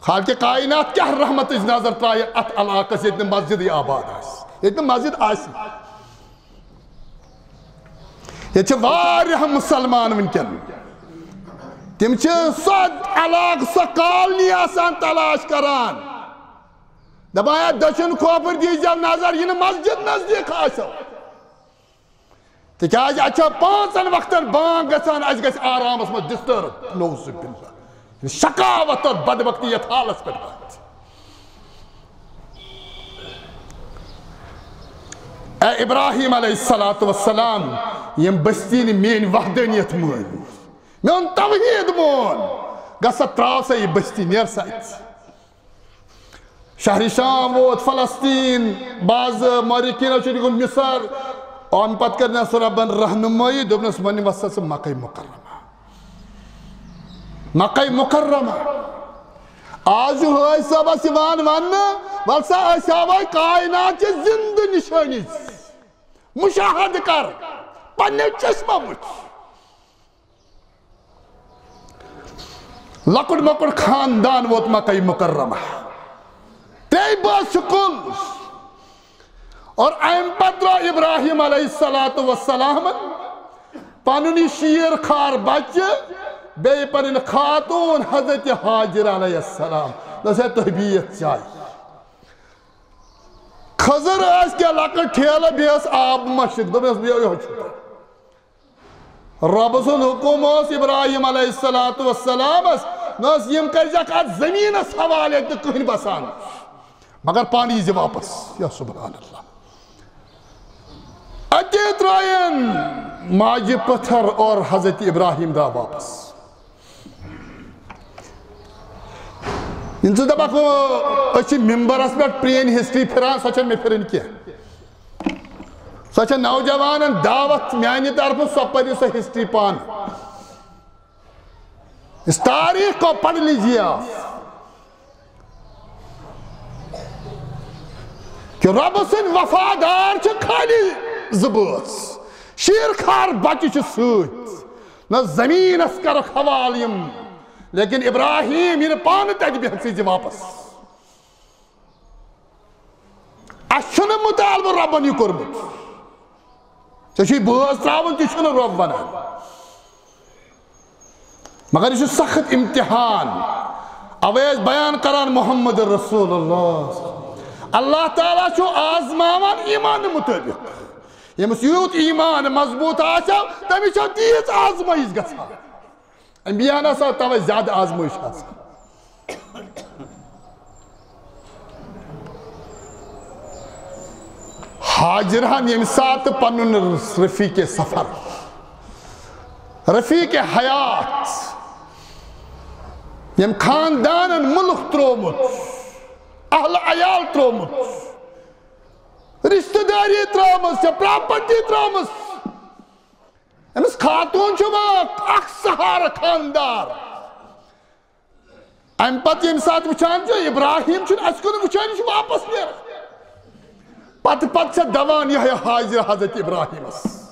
خالقِ کائنات کیٛاہ رحمتٕچ نظر ترایہِ اتھ علاقس، ییٚتہِ نہٕ مسجدٕے آباد آسہِ، ییٚتہِ نہٕ مسجد آسہِ۔ ییٚتہِ چھِ واریاہ مسلمان وٕنکیٚن، تِم چھِ سۄ علاقہٕ، سۄ کالنی آسان تلاش کران، دپان، "یا دٔچھُن کھوفر دیٖزیو نظر، یہِ نہٕ مسجد نزدیٖک آسیو۔" تِکیٛازِ اَتہِ چھےٚ پانٛژن وقتن بانگ گژھان، اَسہِ گژھِ آرامس منٛز disturb۔ نعوذ باللہ۔ شقاوت اور بدبختی یتھ حالس پٮ۪ٹھ واتہِ۔ اے ابراہیم علیہ الصلوۃ والسلام، یِم بستی نہٕ میٲنۍ وحدانیت مٲنۍ، میون توحید مون، گژھ سا تراو سا یہِ بستی، نیر سا اَتہِ۔ شہر شام ووت، فلسطین، بعض مورخینو چھُ لیوٗکھمُت مصر۔ اَمہِ پتہٕ کٔرنَس رۄبن رہنمٲیی، دوٚپنَس، "وۄنۍ وَس سا ژٕ مکہ مکرمہ۔" مکہ مکرمہ۔ آز چھُ حٲج صٲبَس یِوان وَننہٕ، "وَل سا، أسۍ ہاوَے کائنات چہِ زِندٕ نِشٲنی، مُشاہدٕ کر، پنٛنیو چشمو وٕچھ۔" لۄکُٹ مۄکُٹ خاندان ووت مکہ مکرمہ۔ ترٛے بٲژ چھِ کُل۔ اور اَمہِ پتہٕ درٛاو ابراہیم علیہ الصلوۃ والسلامن پنُن یہِ شیٖر خار بچہِ، بیٚیہِ پنٕنۍ خاتوٗن حضرت ہاجر علیہ السلام۔ دوٚپُس، "ہے، تُہۍ بِہِو یَتھ جایہِ۔" خضر ٲسۍ کینٛہہ لۄکٕٹ ٹھیلہٕ، بیٚیہِ ٲس آب مشک۔ دوٚپُس، "یِہوٚے چھُ تۄہہِ۔" رۄبہٕ سُنٛد حُکُم اوس ابراہیم علیہ الصلوۃ والسلامس، نہ ٲس یِم کٔرۍزٮ۪کھ اتھ زٔمیٖنس حوالہٕ ییٚتہِ نہٕ کٕہٕنۍ بسان اوس، مگر پانہٕ ییٖزِ واپس۔ یا سبحان اللہ۔ اتے ترٛایَن ماجہِ پتھر اور حضرت ابراہیم درٛاو واپس۔ یِم ژٕ دَپَکھ، أسۍ چھِ مِمبرَس پٮ۪ٹھ پرٛٲنۍ history پھِران، سۄ چھَنہٕ مےٚ پھِرٕنۍ کینٛہہ۔ سۄ چھےٚ نوجوانَن دعوت میٛانہِ طرفہٕ، سۄ پٔرِو سۄ history پانہٕ۔ اس تاریخ کو پڑھ لیجیے آپ کہ رۄبہٕ سٕنٛدۍ وفادار چھِ خٲلی زٕ بٲژ، شیٖر خار بچہِ چھِ سۭتۍ۔ نہ زٔمیٖنَس کَرَکھ حوالہٕ یِم، لیکن ابراہیم یِنہٕ پانہٕ تَتہِ، بیٚہہ ژٕ یہِ واپس۔ اَسہِ چھُنہٕ مُطالبہٕ رۄبَن یہِ کوٚرمُت۔ ژےٚ چھُے بٲژ ترٛاوُن، تہِ چھُنہٕ رۄب وَنان۔ مگر یہِ چھُ سخت امتحان۔ اوے ٲسۍ بیان کران محمد رسول اللہ۔ اللہ تعالیٰ چھُ آزماوان ایمانہٕ مُطٲبِق۔ ییٚمِس یوٗت ایمان مضبوٗط آسیو، تٔمِس چھو تیٖژ آزمٲیش گژھان۔ انبیاہن ہسا توے زیادٕ آزمٲیش آسان۔ ہاجرہن ییٚمہِ ساتہٕ پنُن رفیق سفر، رفیق حیات، ییٚمہِ خاندانن مُلک ترٛوومُت، اہل عیال ترٛوومُت، رشتہٕ دٲری ترٛٲومٕژ چھےٚ، پراپرٹی ترٛٲومٕژ، أمِس خاتوٗن چھُ وۄنۍ اکھ سہارٕ خاندار۔ اَمہِ پتہٕ ییٚمہِ ساتہٕ وٕچھان چھُ، ابراہیم چھُنہٕ اَسہِ کُن وٕچھان، یہِ چھُ واپس نیران۔ پتہٕ پتہٕ چھےٚ دوان یِہوٚے ہاجر حضرت ابراہیمس،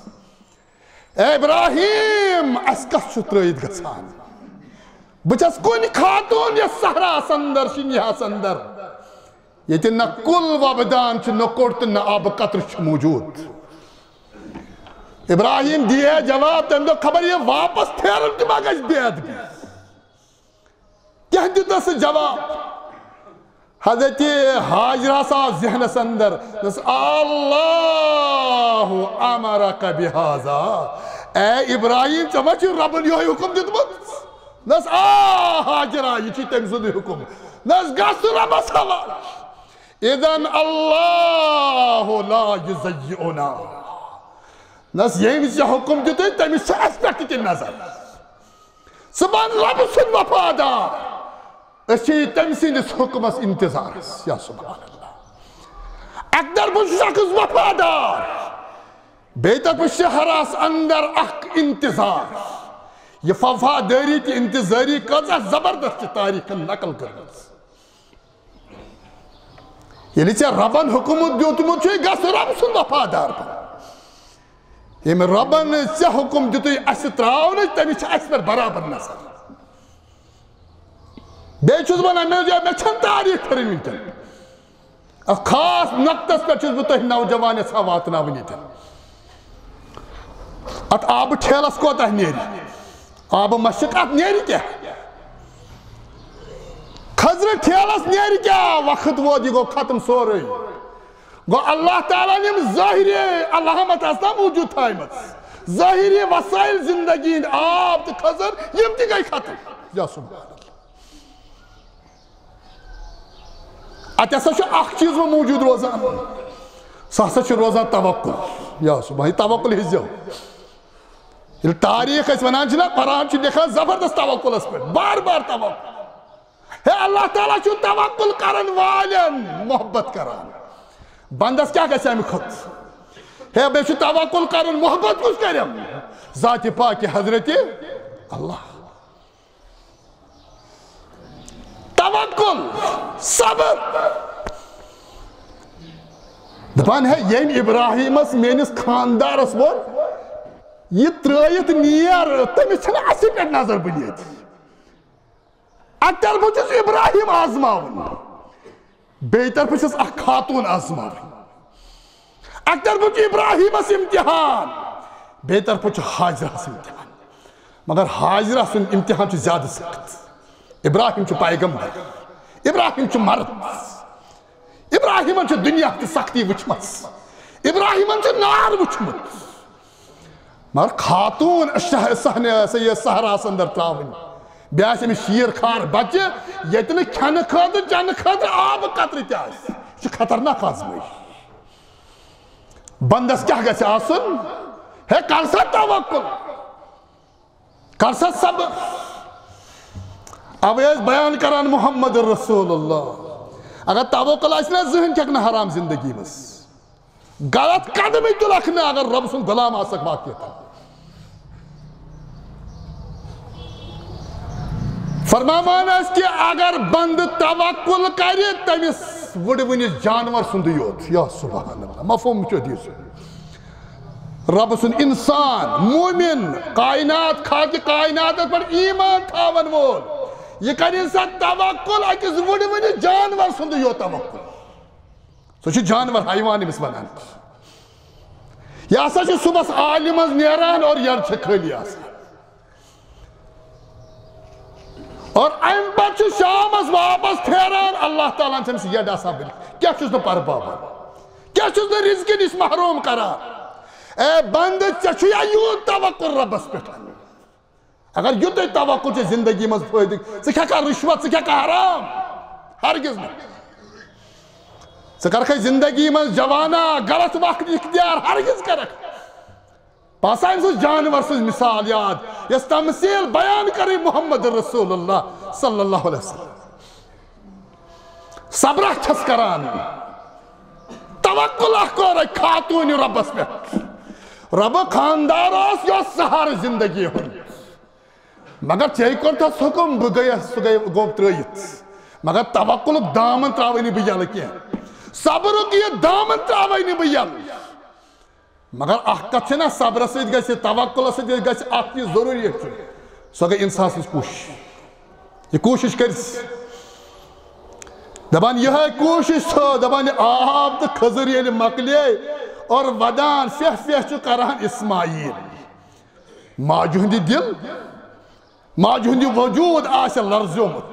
"اے ابراہیم، اَسہِ کَس چھُ ترٛٲیِتھ گژھان؟ بہٕ چھَس کُنہِ خاتوٗن یَتھ صحراہَس اندر، شِنیہَس اندر، ییٚتہِ نہ کُل وۄبدان چھُ، نہ کوٚٹ تہٕ نہ آبہٕ قطرٕ چھُ موجود۔" ابراہیم دِیے جواب، تٔمۍ دوٚپ، "خبر یہِ واپس پھیرُن تہِ ما گژھِ بے ادبی؟" کیٛاہ دیُتنَس سُہ جواب؟ حضرت ہاجرہ سا ذہنس اندر، دوٚپنَس، "اللہ امرک بہذا"، اے ابراہیم، ژےٚ ما چھُے رۄبن یِہوٚے حُکم دیُتمُت؟ دوٚپنَس، "آ ہاجرہ، یہِ چھُے تٔمۍ سُنٛدُے حُکم۔" دوٚپنَس، "گژھ رۄبس حوالہٕ۔ اذن اللہ لا یضیعنا۔" دوٚپنَس، "ییٚمۍ ژےٚ حُکم دیُتُے، تٔمِس چھِ اَسہِ پٮ۪ٹھ تہِ کِنۍ نظر۔ ژٕ بن رۄبہٕ سُنٛد وفادار۔ أسۍ چھِ تٔمۍ سٕنٛدِس حُکمس انتظارس۔" یا سبحان اللہ۔ اکہِ طرفہٕ چھُ شخص وفادار، بیٚیہِ طرفہٕ شہرس اندر اکھ انتظار۔ یہِ وفادٲری تہٕ انتظٲری کۭژاہ زبردست چھِ تاریخن نقل کٔرمٕژ۔ ییٚلہِ ژےٚ رۄبن حُکمُت دیُتمُت چھُے، گژھ رۄب سُنٛد وفادار بن۔ ییٚمہِ رۄبن ژےٚ حُکم دیُتُے اَسہِ ترٛاونٕچ، تٔمِس چھِ اَسہِ پٮ۪ٹھ برابر نظر۔ بیٚیہِ چھُس بہٕ ونان، مےٚ، مےٚ چھَنہٕ تاریخ پھِرٕنۍ وٕنکٮ۪ن۔ اَتھ خاص نۄقطس پٮ۪ٹھ چھُس بہٕ تۄہہِ نوجوان یژھان واتناوٕنۍ ییٚتٮ۪ن۔ اَتھ آبہٕ ٹھیلس کوتاہ نیرِ؟ آبہٕ مشک اَتھ نیرِ کیٛاہ؟ خضرٕ ٹھیلس نیرِ کیٛاہ؟ وقت ووت، یہِ گوٚو ختم سورُے۔ گوٚو، اللہ تعالیٰ ہن یِم ظٲہری علامت آسہٕ نا موٗجوٗد تھایمژٕ، ظٲہری وسائل زندگی ہٕنٛدۍ، آب تہٕ کھٔزٕر، یِم تہِ گٔے ختم۔ یا سبحان اللہ۔ اتہِ ہسا چھُ اکھ چیٖز وۄنۍ موٗجوٗد روزان، سُہ ہسا چھُ روزان توکل۔ یا سبحان، یہِ توکل ہیٚزیو۔ ییٚلہِ تاریخ أسۍ ونان چھِ نا، قرآن چھُ لیکھان زبردست توکلس پٮ۪ٹھ، بار بار توکل۔ ہے، اللہ تعالیٰ چھُ توکل کرن والٮ۪ن محبت کران۔ بندس کیٛاہ گژھِ امہِ کھۄتہٕ؟ ہے، بیٚیہِ چھُ توکل کرُن، محبت کُس کرٮ۪م؟ ذاتِ پاکِ حضرتِ اللہ۔ توکل، صبر۔ دپان ہے، ییٚمۍ ابراہیمس، میٲنِس خاندارس ووٚن، یہِ ترٲیِتھ نیر، تٔمِس چھنہٕ اسہِ پٮ۪ٹھ نظر بنیٲدی۔ اَکہِ طرفہٕ چھُس ابراہیم آزماوُن، بیٚیہِ طرفہٕ چھُس اکھ خاتوٗن آزماوٕنۍ۔ اَکہِ طرفہٕ چھُ ابراہیمس امتحان، بیٚیہِ طرفہٕ چھُ حاجرہس امتحان۔ مگر حاجرہ سُنٛد امتحان چھُ زیادٕ سخت۔ ابراہیم چھُ پیغمبر، ابراہیم چھُ مرد، ابراہیمن چھِ دُنیا تہٕ سختی وٕچھمٕژ، ابراہیمن چھُ نار وٕچھمُت۔ مگر خاتوٗن شہ-، صحنہِ، سا یہِ صحراہس اندر ترٛاوٕنۍ، بیٚیہِ آسہِ أمِس شیٖر خار بچہِ، ییٚتہِ نہٕ کھٮ۪نہٕ خٲطرٕ، چٮ۪نہٕ خٲطرٕ آبہٕ قطرٕ تہِ آسہِ۔ یہِ چھُ خطرناک آزمٲیش۔ بندس کیٛاہ گژھِ آسُن؟ ہے، کر سا توکل، کر سا صبر۔ اوے ٲسۍ بیان کران محمد رسول اللہ، اگر توکل آسہِ نہ، زٕہٕنۍ کھٮ۪کھ نہٕ حرام زندگی منٛز۔ غلط قدمٕے تُلکھ نہٕ، اگر رۄب سُنٛد غلام آسکھ واقعتاً۔ فرماوان ٲسۍ کہ اگر بندٕ توکل کرِ، تٔمِس وُڑوٕنِس جانور سُنٛدُے یوت۔ یا سبحان اللہ، مفہوم چھُ حدیث۔ رۄب سُنٛد انسان، مومن، کائنات، خالق کائناتس پٮ۪ٹھ ایمان تھاون وول، یہِ کرِ سا توکل أکِس وُڑوٕنِس جانور سُنٛدُے یوت توکل۔ سُہ چھُ جانور، حیوان ییٚمِس وَنان چھِ۔ یہِ ہسا چھُ صُبحس آلہِ منٛز نیران اور یَڈ چھےٚ خٲلی آسان۔ اور اَمہِ پتہٕ چھُ شامس واپس پھیران، اللہ تعالیٰ ہن چھِ أمِس یَڈ آسان بٔرِتھ۔ کیٛاہ چھُس نہٕ پرٕ باوان؟ کیٛاہ چھُس نہٕ رِزقہِ نِش محروم کران؟ اے بندٕ، ژےٚ چھُ یا یوٗت توکل رۄبس پٮ۪ٹھ؟ اگر یُتُے توکل چھُ زندگی منٛز فٲیدٕ، ژٕ کھٮ۪کھا رُشوت، ژٕ کھٮ۪کھا حرام؟ ہرگز نہٕ۔ ژٕ کرکھے زندگی منٛز جوانا غلط وقت اختیار؟ ہرگز کرکھ۔ بہٕ ہسا أمۍ سٕنٛز جانور سٕنٛز مثال یاد، یۄس تمثیل بیان کرے محمد رسول اللہ صلی اللہ علیہ وسلم۔ صبرا چھس کران، توکل اکھ کوٚر أکۍ خاتوٗنہِ رۄبس پٮ۪ٹھ۔ رۄبہٕ، خاندار اوس یہِ اوس سہارٕ زندگی ہُنٛد، مگر ژےٚ کوٚرتھس حُکم، بہٕ گٔیس، سُہ گٔے، گوٚو ترٲیِتھ، مگر توکلُک دامن تراوے نہٕ بہٕ یَلہٕ کینٛہہ، صبرُک یہِ دامن تراوے نہٕ بہٕ یَلہٕ۔ مگر اکھ کتھ چھےٚ نا، صبرس سۭتۍ گژھِ، توکلس سۭتۍ گژھِ اکھ چیٖز ضروٗری چھُ، سۄ گٔے انسان سٕنٛز کوٗشش۔ یہِ کوٗشش کٔرِتھ دپان، یِہے کوٗشش چھِ دپان، یہِ آب تہٕ کھٔزٕر ییٚلہِ مۄکلے اور ودان پھیہ پھیہ چھُ کران اسماعیل، ماجہِ ہُنٛد یہِ دِل، ماجہِ ہُنٛد یہِ وجوٗد آسہِ لرزیومُت۔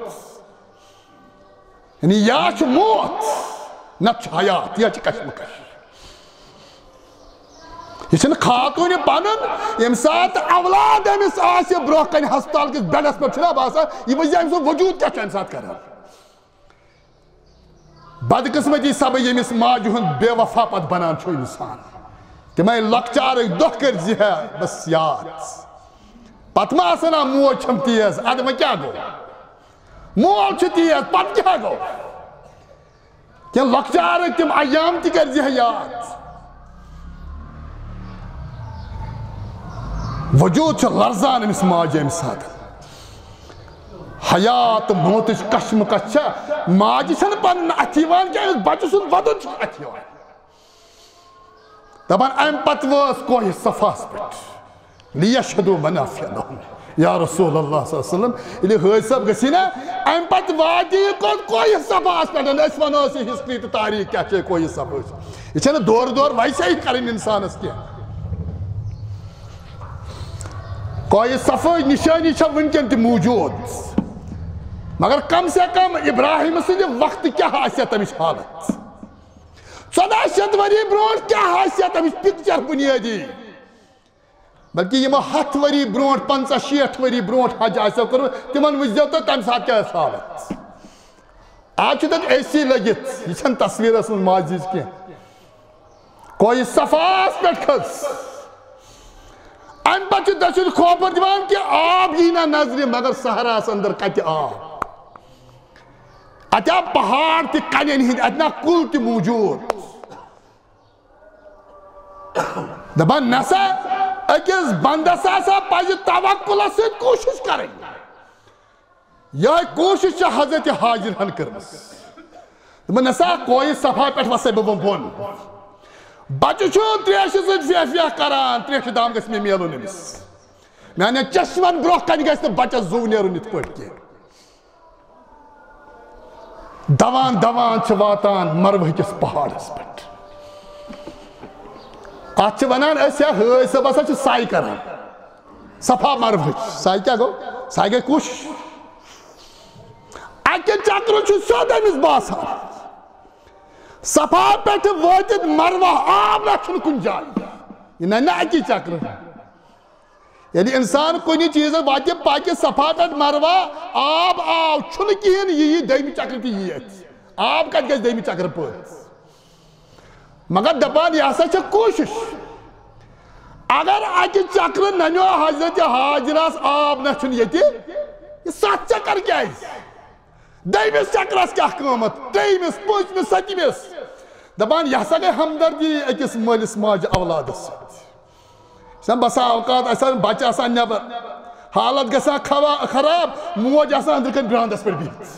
یعنی یا چھُ موت، نتہٕ چھُ حیات، یا چھِ کشمکش۔ یہِ چھِنہٕ خاتوٗنہِ پنُن، ییٚمہِ ساتہٕ اولاد أمِس آسہِ برونٛہہ کنہِ ہسپتال کِس بیڈس پٮ۪ٹھ، چھُنہ باسان، یہِ وٕچھِ أمۍ سُنٛد وجوٗد کیٛاہ چھُ اَمہِ ساتہٕ کران۔ بدقسمتی سبب ییٚمِس ماجہِ ہُنٛد بے وفا پتہٕ بنان چھُ انسان، تِمے لۄکچارٕکۍ دۄہ کٔرۍ زِ ہے بس یاد۔ پتہٕ ما آسان آ موج چھم تیز، ادٕ وۄنۍ کیٛاہ گوٚو؟ مول چھُ تیز، پتہٕ کیٛاہ گوٚو؟ کینٛہہ لۄکچارٕکۍ تِم ایام تہِ کٔرۍ زِ ہے یاد۔ وجوٗد چھُ لرزان أمِس ماجہِ اَمہِ ساتہٕ۔ حیات تہٕ موتٕچ کشمکش چھےٚ۔ ماجہِ چھَنہٕ پَنُن اَتھِ یِوان کینٛہہ، أمِس بَچہٕ سُنٛد وَدُن چھُ اَتھِ یِوان۔ دَپان، اَمہِ پَتہٕ وٲژ کوہِ صفاہَس پٮ۪ٹھ۔ لیشہدوا منافع لهم۔ یا رسول اللہ صلی اللہ علیہ وسلم، ییٚلہِ حٲج صٲب گژھِ نا، اَمہِ پَتہٕ واتہِ یہِ کوٚت؟ کوہِ صفاہَس پٮ۪ٹھ۔ أسۍ وَنو أسۍ یہِ ہسٹری تہٕ تاریٖخ کیٛاہ چھِ کوہِ صفاہٕچ۔ یہِ چھَنہٕ دورٕ دورٕ ویسے ہی کَرٕنۍ اِنسانَس کینٛہہ۔ کوہِ صفاہٕچ نِشٲنی چھےٚ وٕنکٮ۪ن تہِ موٗجوٗد۔ مگر کم سے کم ابراہیم سٕنٛدِ وقتہٕ کیٛاہ آسہِ ہا تَمِچ حالت؟ ژۄداہ شیٚتھ ؤری برونٛٹھ کیٛاہ حیثیت اَمِچ پکچر بنیٲدی؟ بلکہ یِمو ہتھ ؤری برونٛٹھ، پنٛژاہ شیٹھ ؤری برونٛٹھ حج آسیو کوٚرمُت، تِمن وٕچھزیو تہٕ تَمہِ ساتہٕ کیٛاہ ٲس حالت۔ آز چھُ تَتہِ اے سی لٔگِتھ، یہِ چھَنہٕ تصویٖرَس منٛز ماضی ہِنٛز کینٛہہ۔ کوہِ صفاہَس پٮ۪ٹھ کھٔژ، اَمہِ پتہٕ چھُ دٔچھُن کھوپُر دِوان کہِ آب یی نہ نظرِ، مگر صحراہَس اندر کَتہِ آب؟ اَتہِ آ پہاڑ تہِ کَنٮ۪ن ہِنٛدۍ، اَتہِ نہ کُل تہِ موٗجوٗد۔ دپان نسا أکِس بندس ہسا پزِ توکلس سۭتۍ کوٗشش کرٕنۍ۔ یِہے کوٗشش چھِ حضرت ہاجر ہن کٔرمٕژ۔ دوٚپُن، نسا کوہِ صفا پٮ۪ٹھ وسے بہٕ بۄن۔ بچہٕ چھُ تریشہِ سۭتۍ فیہ فیہ کران، تریشہِ دام گژھِ مےٚ میلُن أمِس۔ میانٮ۪ن چشمن برونٛہہ کنہِ گژھِ نہٕ بچس زُو نیرُن یِتھ پٲٹھۍ کینٛہہ۔ دوان دوان چھِ واتان مروہ کِس پہاڑس پٮ۪ٹھ۔ اتھ چھِ ونان أسۍ، یا حٲج صٲب ہسا چھِ ساے کران۔ صفا مروہٕچ ساے کیٛاہ گوٚو؟ ساے گٔے کوٗشش۔ اکہِ چکرٕ چھُ سیوٚد أمِس باسان۔ صفا پٮ۪ٹھٕ وٲتِتھ مروہ آب نہ چھُنہٕ کُنہِ جایہِ۔ یہِ ننہِ نہ اکی چکرٕ۔ ییٚلہِ انسان کُنہِ چیٖزس واتہِ پکہِ صفا پٮ۪ٹھ مروہ، آب آو چھُنہٕ کِہیٖنۍ، یہِ یی دوٚیمہِ چکرٕ تہِ یی اَتہِ۔ آب کتہِ گژھِ دوٚیمہِ چکرٕ پٲدٕ؟ مگر دپان، یہِ ہسا چھےٚ کوٗشش۔ اگر اکہِ چکرٕ ننیو حضرت ہاجرس آب نہ چھُنہٕ ییٚتہِ، یہِ ستھ چکر کیازِ؟ دوٚیمِس چکرس کیٛاہ قۭمتھ؟ ترٛیٚیمِس، پٲنٛژمِس، سٔتمِس۔ دپان، یہِ ہسا گٔے ہمدردی أکِس مٲلِس ماجہِ اولادس سۭتۍ۔ چھُنہ بسا اوقات آسان بچہِ آسان نٮ۪بر، حالت گژھان خوا-، خراب، موج آسان أنٛدرٕ کنہِ برانٛدس پٮ۪ٹھ بِہِتھ۔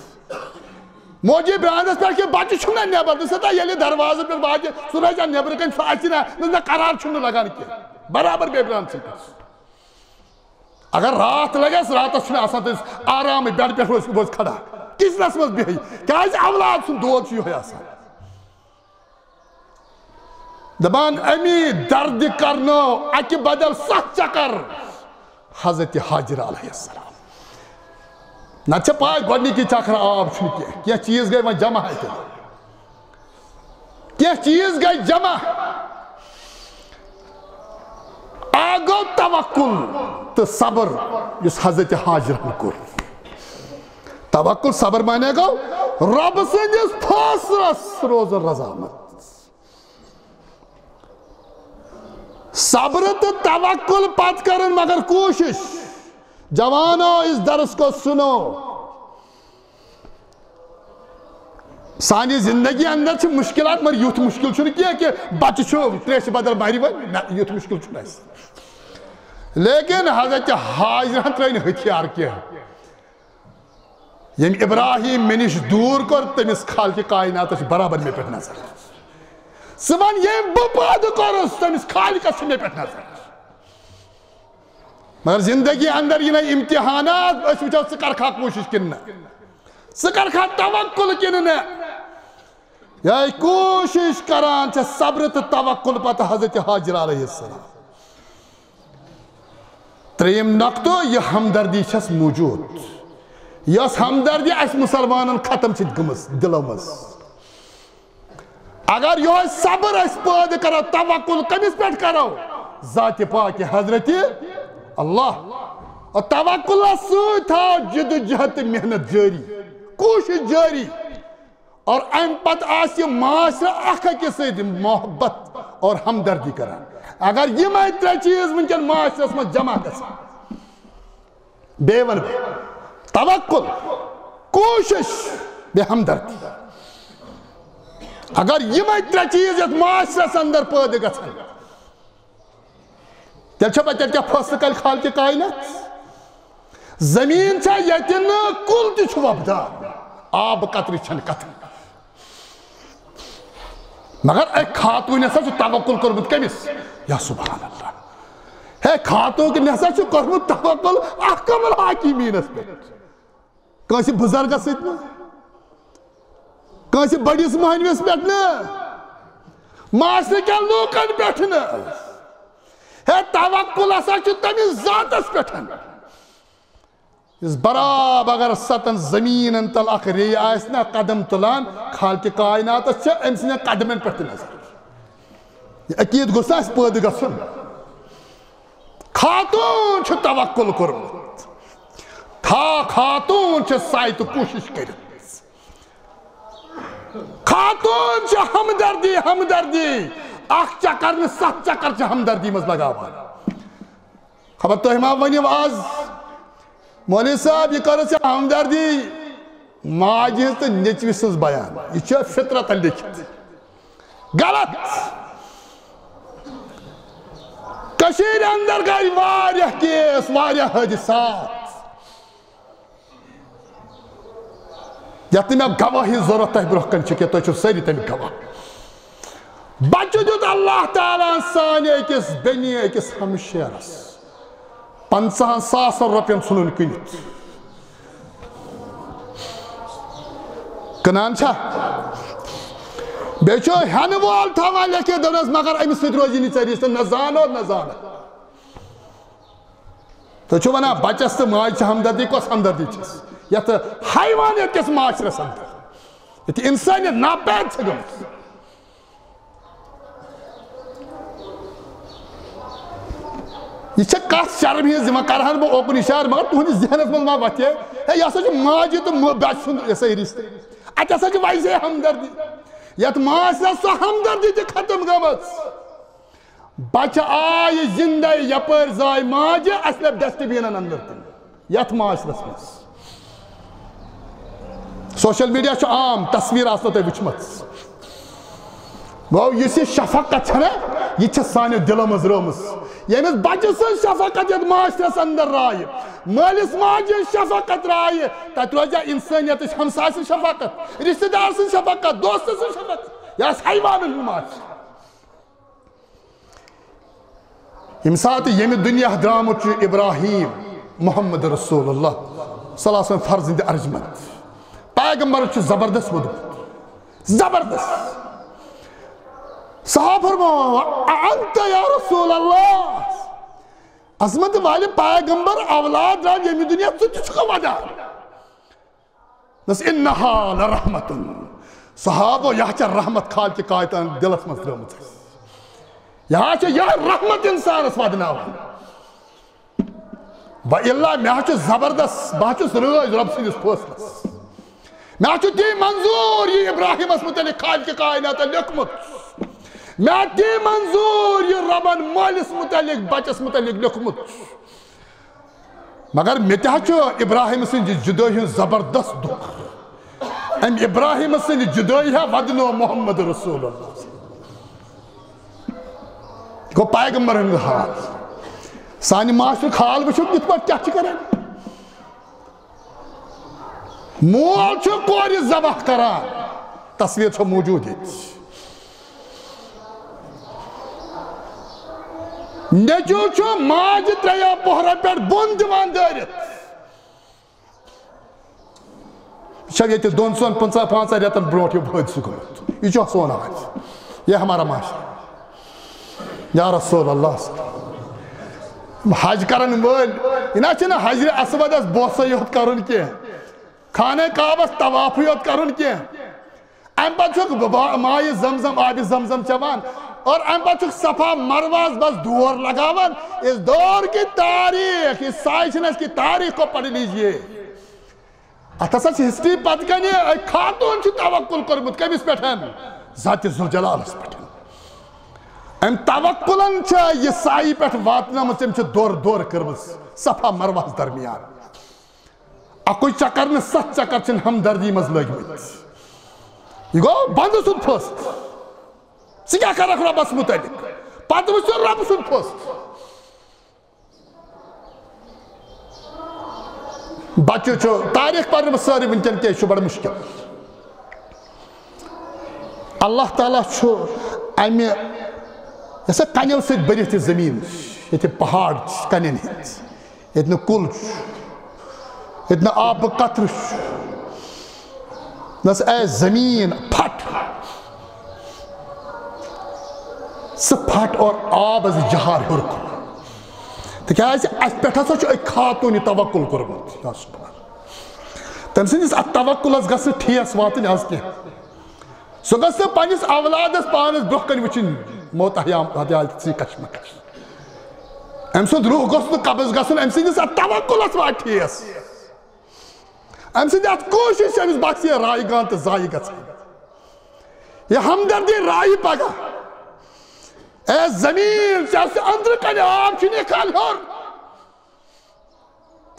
موجی برانٛدس پٮ۪ٹھ کہِ بچہِ چھُنہ نٮ۪بر، نہ سا ییٚلہِ دروازس پٮ۪ٹھ واتہِ، سُہ روزِ نٮ۪برٕ کنہِ، سُہ اژِ نہ، نہ، نہ قرار چھُنہٕ لگان کینٛہہ، برابر بیٚیہِ برانٛدٕ سۭتۍ۔ اگر راتھ لگٮ۪س، راتس چھُنہٕ آسان تٔمِس آرامٕے، بیڈ پٮ۪ٹھ روزِ، روزِ کھڑا، کچنس منٛز بیٚہہِ، کیازِ اولاد سُنٛد دود چھُ یِہوٚے آسان۔ دپان، امی درد کرنو اکہِ بدل ستھ چکر حضرت ہاجر علیہ السلام۔ نتہٕ چھےٚ پاے گۄڈنِکی چکرٕ آب چھُنہٕ کینٛہہ، کینٛہہ چیٖز گٔے وۄنۍ جمع اتہِ۔ کینٛہہ چیٖز گٔے جمع۔ اکھ گوٚو توکل تہٕ صبر یُس حضرت ہاجرن کوٚر۔ توکل صبر معنی گوٚو رۄب سٕنٛدِس فٲصلس روزُن رضامند۔ صبر تہٕ توکل پتہٕ کرُن مگر کوٗشش۔ جوانو، اس درس کو سنو۔ سانہِ زندگی اندر چھِ مشکلات، مگر یُتھ مشکل چھُنہٕ کینٛہہ کہِ بچہِ چھُ تریشہِ بدل مَرِ وۄنۍ۔ نہ، یُتھ مشکل چھُنہٕ اَسہِ۔ لیکن حضرت ہاجرہن ترٲے نہٕ ہتھیار کینٛہہ۔ ییٚمۍ ابراہیم مےٚ نِش دوٗر کوٚر، تٔمِس خالقِ کائناتس چھِ برابر مےٚ پٮ۪ٹھ نظر۔ ژٕ وَن، ییٚمۍ بہٕ پٲدٕ کوٚرُس، تٔمِس خالقس چھِ مےٚ پٮ۪ٹھ نظر۔ مگر زندگی اندر یِنَے امتحانات، أسۍ وٕچھو ژٕ کرکھا کوٗشش کِنہٕ نہ، ژٕ کرکھا توکل کِنہٕ نہ۔ یہِ آیہِ کوٗشِش کران چھےٚ صبرٕ تہٕ توکل پتہٕ حضرت ہاجر علیہ السلام۔ ترٛیٚیِم نقطہٕ، یہِ ہمدردی چھَس موٗجوٗد۔ یۄس ہمدردی اَسہِ مُسلمانَن ختم چھِ گٔمٕژ دِلو منٛز۔ اگر یِہوٚے صبر أسۍ پٲدٕ کرو، توکل کٔمِس پٮ۪ٹھ کرو؟ ذاتِ پاکِ حضرت اللہ۔ اور توکلس سۭتۍ تھاو جدوجہد تہٕ محنت جٲری، کوٗشِش جٲری۔ اور امہِ پتہٕ آسہِ یہِ معاشرٕ اکھ أکِس سۭتۍ محبت اور ہمدردی کران۔ اگر یِمے ترٛےٚ چیٖز وٕنکیٚن معاشرس منٛز جمع گژھن، بیٚیہِ وَنہٕ بہٕ، توکل، کوٗشِش، بیٚیہِ ہمدردی۔ اگر یِمے ترٛےٚ چیٖز یتھ معاشرس اندر پٲدٕ گژھن، تیٚلہِ چھا پتہٕ تیٚلہِ کیٛاہ فٲصلہٕ کرِ خالقِ کائنات؟ زٔمیٖن چھا ییٚتہِ نہٕ کُل تہِ چھُ وۄپدان، آبہٕ قطرٕ چھنہٕ قطرٕ۔ مگر اکھ خاتوٗنہِ ہسا چھُ توکل کوٚرمُت کٔمِس؟ یا سبحان اللہ۔ ہے، خاتوٗنہِ ہسا چھُ کوٚرمُت توکل احکم الحاکمیٖنس پٮ۪ٹھ۔ کٲنٛسہِ بُزرگس سۭتۍ نہٕ، کٲنٛسہِ بٔڑِس مٔہنوِس پٮ۪ٹھ نہٕ، معاشرٕ کٮ۪ن لوٗکن پٮ۪ٹھ نہٕ۔ ہے، توکل ہسا چھُ تٔمِس ذاتس پٮ۪ٹھ۔ یُس برابر اگر ستن زمینن تل اکھ ریٚیہِ آسہِ نا قدم تُلان، خالقِ کائناتس چھِ أمۍ سٕنٛدٮ۪ن قدمن پٮ۪ٹھ تہِ نظر۔ یہِ عقیٖدٕ گوٚژھ نہ اَسہِ پٲدٕ گژھُن۔ خاتوٗن چھُ توکل کوٚرمُت، تھا خاتوٗن چھِ سعی تہٕ کوٗشِش کٔرِتھ۔ خاتوٗن چھِ ہمدردی، ہمدردی۔ اکھ چکر نہٕ، ستھ چکر چھِ ہمدردی منٛز لگاوان۔ خبر تُہۍ ما ؤنِو آز، "مولوی صٲب، یہِ کٔرٕژ ژےٚ ہمدردی؟" ماجہِ ہٕنٛز تہٕ نیٚچوِ سٕنٛز بیان، یہِ چھِ فطرتن لیٚکھِتھ۔ غلط۔ کٔشیٖرِ اندر گٔے واریاہ کیس، واریاہ حٲدثات، یتھ نہٕ مےٚ گواہی ضروٗرت تۄہہِ برونٛہہ کنہِ چھِ، کہِ تُہۍ چھِو سٲری تَمِکۍ گواہ۔ بچہِ دیُت اللہ تعالیٰ ہن سانہِ أکِس بیٚنہِ، أکِس ہمشیرس، پنٛژاہن ساسن رۄپین ژھُنُن کٕنِتھ۔ کٕنان چھا؟ بیٚیہِ چھُ ہٮ۪نہٕ وول تھاوان لیکھِتھ، دوٚپنس، "مگر أمِس سۭتۍ روزی نہٕ ژےٚ رِشتہٕ، نہ زانو، نہ زانکھ۔" تُہۍ چھِو وَنان بَچَس تہٕ ماجہِ چھِ ہمدردی، کۄس ہمدردی چھَس؟ یَتھ حیوانیت کِس معاشرَس اندر، ییٚتہِ اِنسٲنیت ناپید چھِ گٔمٕژ۔ یہِ چھےٚ کَتھ شرمہِ ہِنٛز، یِمَن کَرٕ ہا نہٕ بہٕ اوکُن اِشارٕ، مگر تُہٕنٛدِس ذہنَس منٛز ما وَتھِ ہے، ہے، یہِ ہسا چھُ ماجہِ تہٕ مو-، بَچہٕ سُنٛد یہِ ہسا یہِ رِشتہٕ۔ اَتہِ ہسا چھِ ویسے ہمدردی۔ یَتھ معاشرَس سۄ ہمدردی تہِ ختم گٔمٕژ۔ بچہ آیہِ زندے، یپٲرۍ زاے ماجہِ، اسہِ لٔبۍ ڈسٹ بینن اندر تِم۔ یتھ معاشرس منٛز سوشل میڈیا چھُ عام، تصویر آسنو تۄہہِ وٕچھمٕژ۔ گوٚو، یُس یہِ شفقت چھنہ، یہِ چھِ سانیو دِلو منٛز رٲومٕژ۔ ییٚمِس بچہِ سٕنٛز شفقت یتھ معاشرس اندر رایہِ، مٲلِس ماجہِ ہٕنٛز شفقت رایہِ، تتہِ روزِ انسٲنیتٕچ، ہمسایہِ سٕنٛز شفقت، رشتہٕ دار سٕنٛز شفقت، دوستہٕ سٕنٛز شفقت، یہِ آسہِ حیوانن ہُنٛد معاشرٕ۔ ییٚمہِ ساتہٕ ییٚمہِ دُنیا درٛامُت چھُ ابراہیم محمد رسول اللہ صلی اللہ علیہ وسلم فرزند ارجمند، پیغمبر چھُ زبردست ووٚدمُت، زبردست۔ صحابہ فرماوان، "اَأَنْتَ یا رسول اللہ؟" عظمت والے پیغمبر اولاد درٛاو ییٚمہِ دُنیا، ژٕ تہِ چھُکھ ودان؟ دوٚپُس، "انہا لرحمتن۔" صحابو، یہِ چھےٚ رحمت خالقِ کائنات دِلس منٛز ترٲومٕژ اَسہِ۔ یہِ چھےٚ یِہوٚے رحمت انسانس ودناوان۔ و الا مےٚ چھُ زبردست، بہٕ چھُس رٲضۍ رۄب سٕنٛدِس فٲصلس۔ مےٚ چھُ تی منظوٗر یہِ ابراہیمس متعلق خالقِ کائناتن لیوٚکھمُت۔ مےٚ تی منظوٗر یہِ رۄبن مٲلِس متعلق، بچس متعلق لیوٚکھمُت۔ مگر مےٚ تہِ حظ چھُ ابراہیم سٕنٛزِ جُدٲے ہُنٛد زبردست دُکھ۔ أمۍ ابراہیم سٕنٛزِ جُدٲے ہا ودنو محمد رسول اللہ۔ گوٚو پیغمبر ہُنٛد حال۔ سانہِ معاشرُک حال وٕچھِو کِتھ پٲٹھۍ کیٛاہ چھِ کران۔ مول چھُ کورِ ذبح کران، تصویر چھو موجود ییٚتہِ۔ نیٚچو چھُ ماجہِ ترٛیٚیو پوہرو پٮ۪ٹھ بۄن دِوان دٲرِتھ۔ یہِ چھا ییٚتہِ دۄن ژۄن پٕنٛژٕہ پانٛژَن رٮ۪تَن برونٛٹھ یہِ حٲدثہٕ گوٚمُت؟ یہِ چھُ سون حال۔ یہ ہمارا معاشرہ۔ یا رسول اللہ۔ حج کرن وٲلۍ، یہِ نہ چھِنہٕ حجرِ اسودس بوسَے یوت کرُن کینٛہہ، خانہ کعبس طوافٕے یوت کرُن کینٛہہ۔ امہِ پتہٕ چھُکھ با-، مائے زمزم، آبِ زمزم چٮ۪وان اور امہِ پتہٕ چھُکھ صفا مروہس بس دور لگاوان۔ اس دور کی تاریخ، اس سائشنس کی تاریخ کو پڑھ لیجئے۔ اتھ ہسا چھِ ہسٹری پتہٕ کنہِ، أکۍ خاتوٗن چھُ توکل کوٚرمُت کٔمِس پٮ۪ٹھ؟ ذاتِ ذوالجلالس پٮ۪ٹھ۔ أمۍ توکلن چھےٚ یہِ سعی پٮ۪ٹھ واتنٲومٕژ، أمۍ چھِ دورٕ دورٕ کٔرمٕژ صفا مروہس درمیان۔ اکُے چکر نہٕ، ستھ چکر چھِن ہمدردی منٛز لٲگمٕتۍ۔ یہِ گوٚو بندٕ سُنٛد فٲصلہٕ۔ ژٕ کیٛاہ کرکھ رۄبس متعلق؟ پتہٕ وٕچھو رۄبہٕ سُنٛد فٲصلہٕ۔ بچہِ چھُ تاریخ پرنہٕ سٲرٕے وٕنکیٚن کیٛازِ چھُ بڑٕ مشکل۔ اللہ تعالیٰ چھُ امہِ یۄس سا کنیو سۭتۍ بٔرِتھ یہِ زٔمیٖن، ییٚتہِ پہاڑ چھِ کنٮ۪ن ہٕنٛدۍ، ییٚتہِ نہٕ کُل چھُ، ییٚتہِ نہٕ آبہٕ قطرٕ چھُ۔ نس اے زٔمیٖن پھٹ، ژٕ پھٹ اور آب از جہار ہیوٚر کُن۔ تِکیٛازِ اَسہِ پٮ۪ٹھ ہسا چھُ أکۍ خاتوٗنہِ توکُل کوٚرمُت۔ یا سبحان۔ تٔمۍ سٕنٛدِس اَتھ توکُلَس گژھِ نہٕ ٹھیس واتٕنۍ آز کینٛہہ۔ سُہ گژھِ نہٕ پنٛنِس اولادَس پانَس برٛونٛہہ کَنہِ وٕچھِنۍ موت احیام حیالتٕچی کشمکش۔ أمۍ سُنٛد روح گوٚژھ نہٕ قبض گژھُن، أمۍ سٕنٛدِس اَتھ توکُلَس واتہِ ٹھیس۔ أمۍ سٕنٛدِ اَتھ کوٗشِش چھِ أمِس باسہِ یہِ رایہِ گان تہٕ ضایہِ گژھان۔ یہِ ہمدردی رایہِ پگاہ۔ اے زمین، ژےٚ چھُ أنٛدرٕ کنہِ آب چھُ نِکھان ہیوٚر۔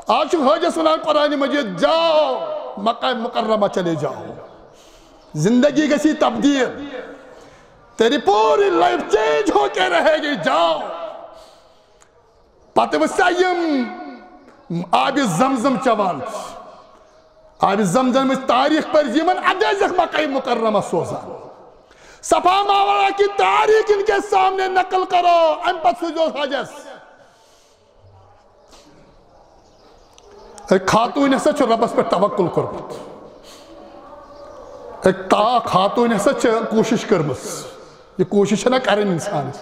آز چھُ حٲجس وَنان قرآنِ مجیٖد، "جاؤ، مکہ مکرمہ چلے جاؤ۔ زندگی گژھی تبدیل۔ تیری پوری لائف چینج ہو کے رہے گی، جاؤ۔" پتہٕ وٕچھ سا یِم آبِ زمزم چٮ۪وان چھِ۔ آبِ زمزمٕچ تاریخ پٔرۍ زِ یِمن ادٕ ٲسۍ زکھ مکہ مکرمہ سوزان۔ صفا مروہ کی تاریخ ان کے سامنے نقل کرو، امہِ پتہٕ سوٗزیو حجس۔ أکۍ خاتوٗنۍ ہسا چھُ رۄبس پٮ۪ٹھ توکل کوٚرمُت۔ أکۍ تا خاتوٗنۍ ہسا چھِ کوٗشِش کٔرمٕژ۔ یہِ کوٗشِش چھَنہ کَرٕنۍ اِنسانَس۔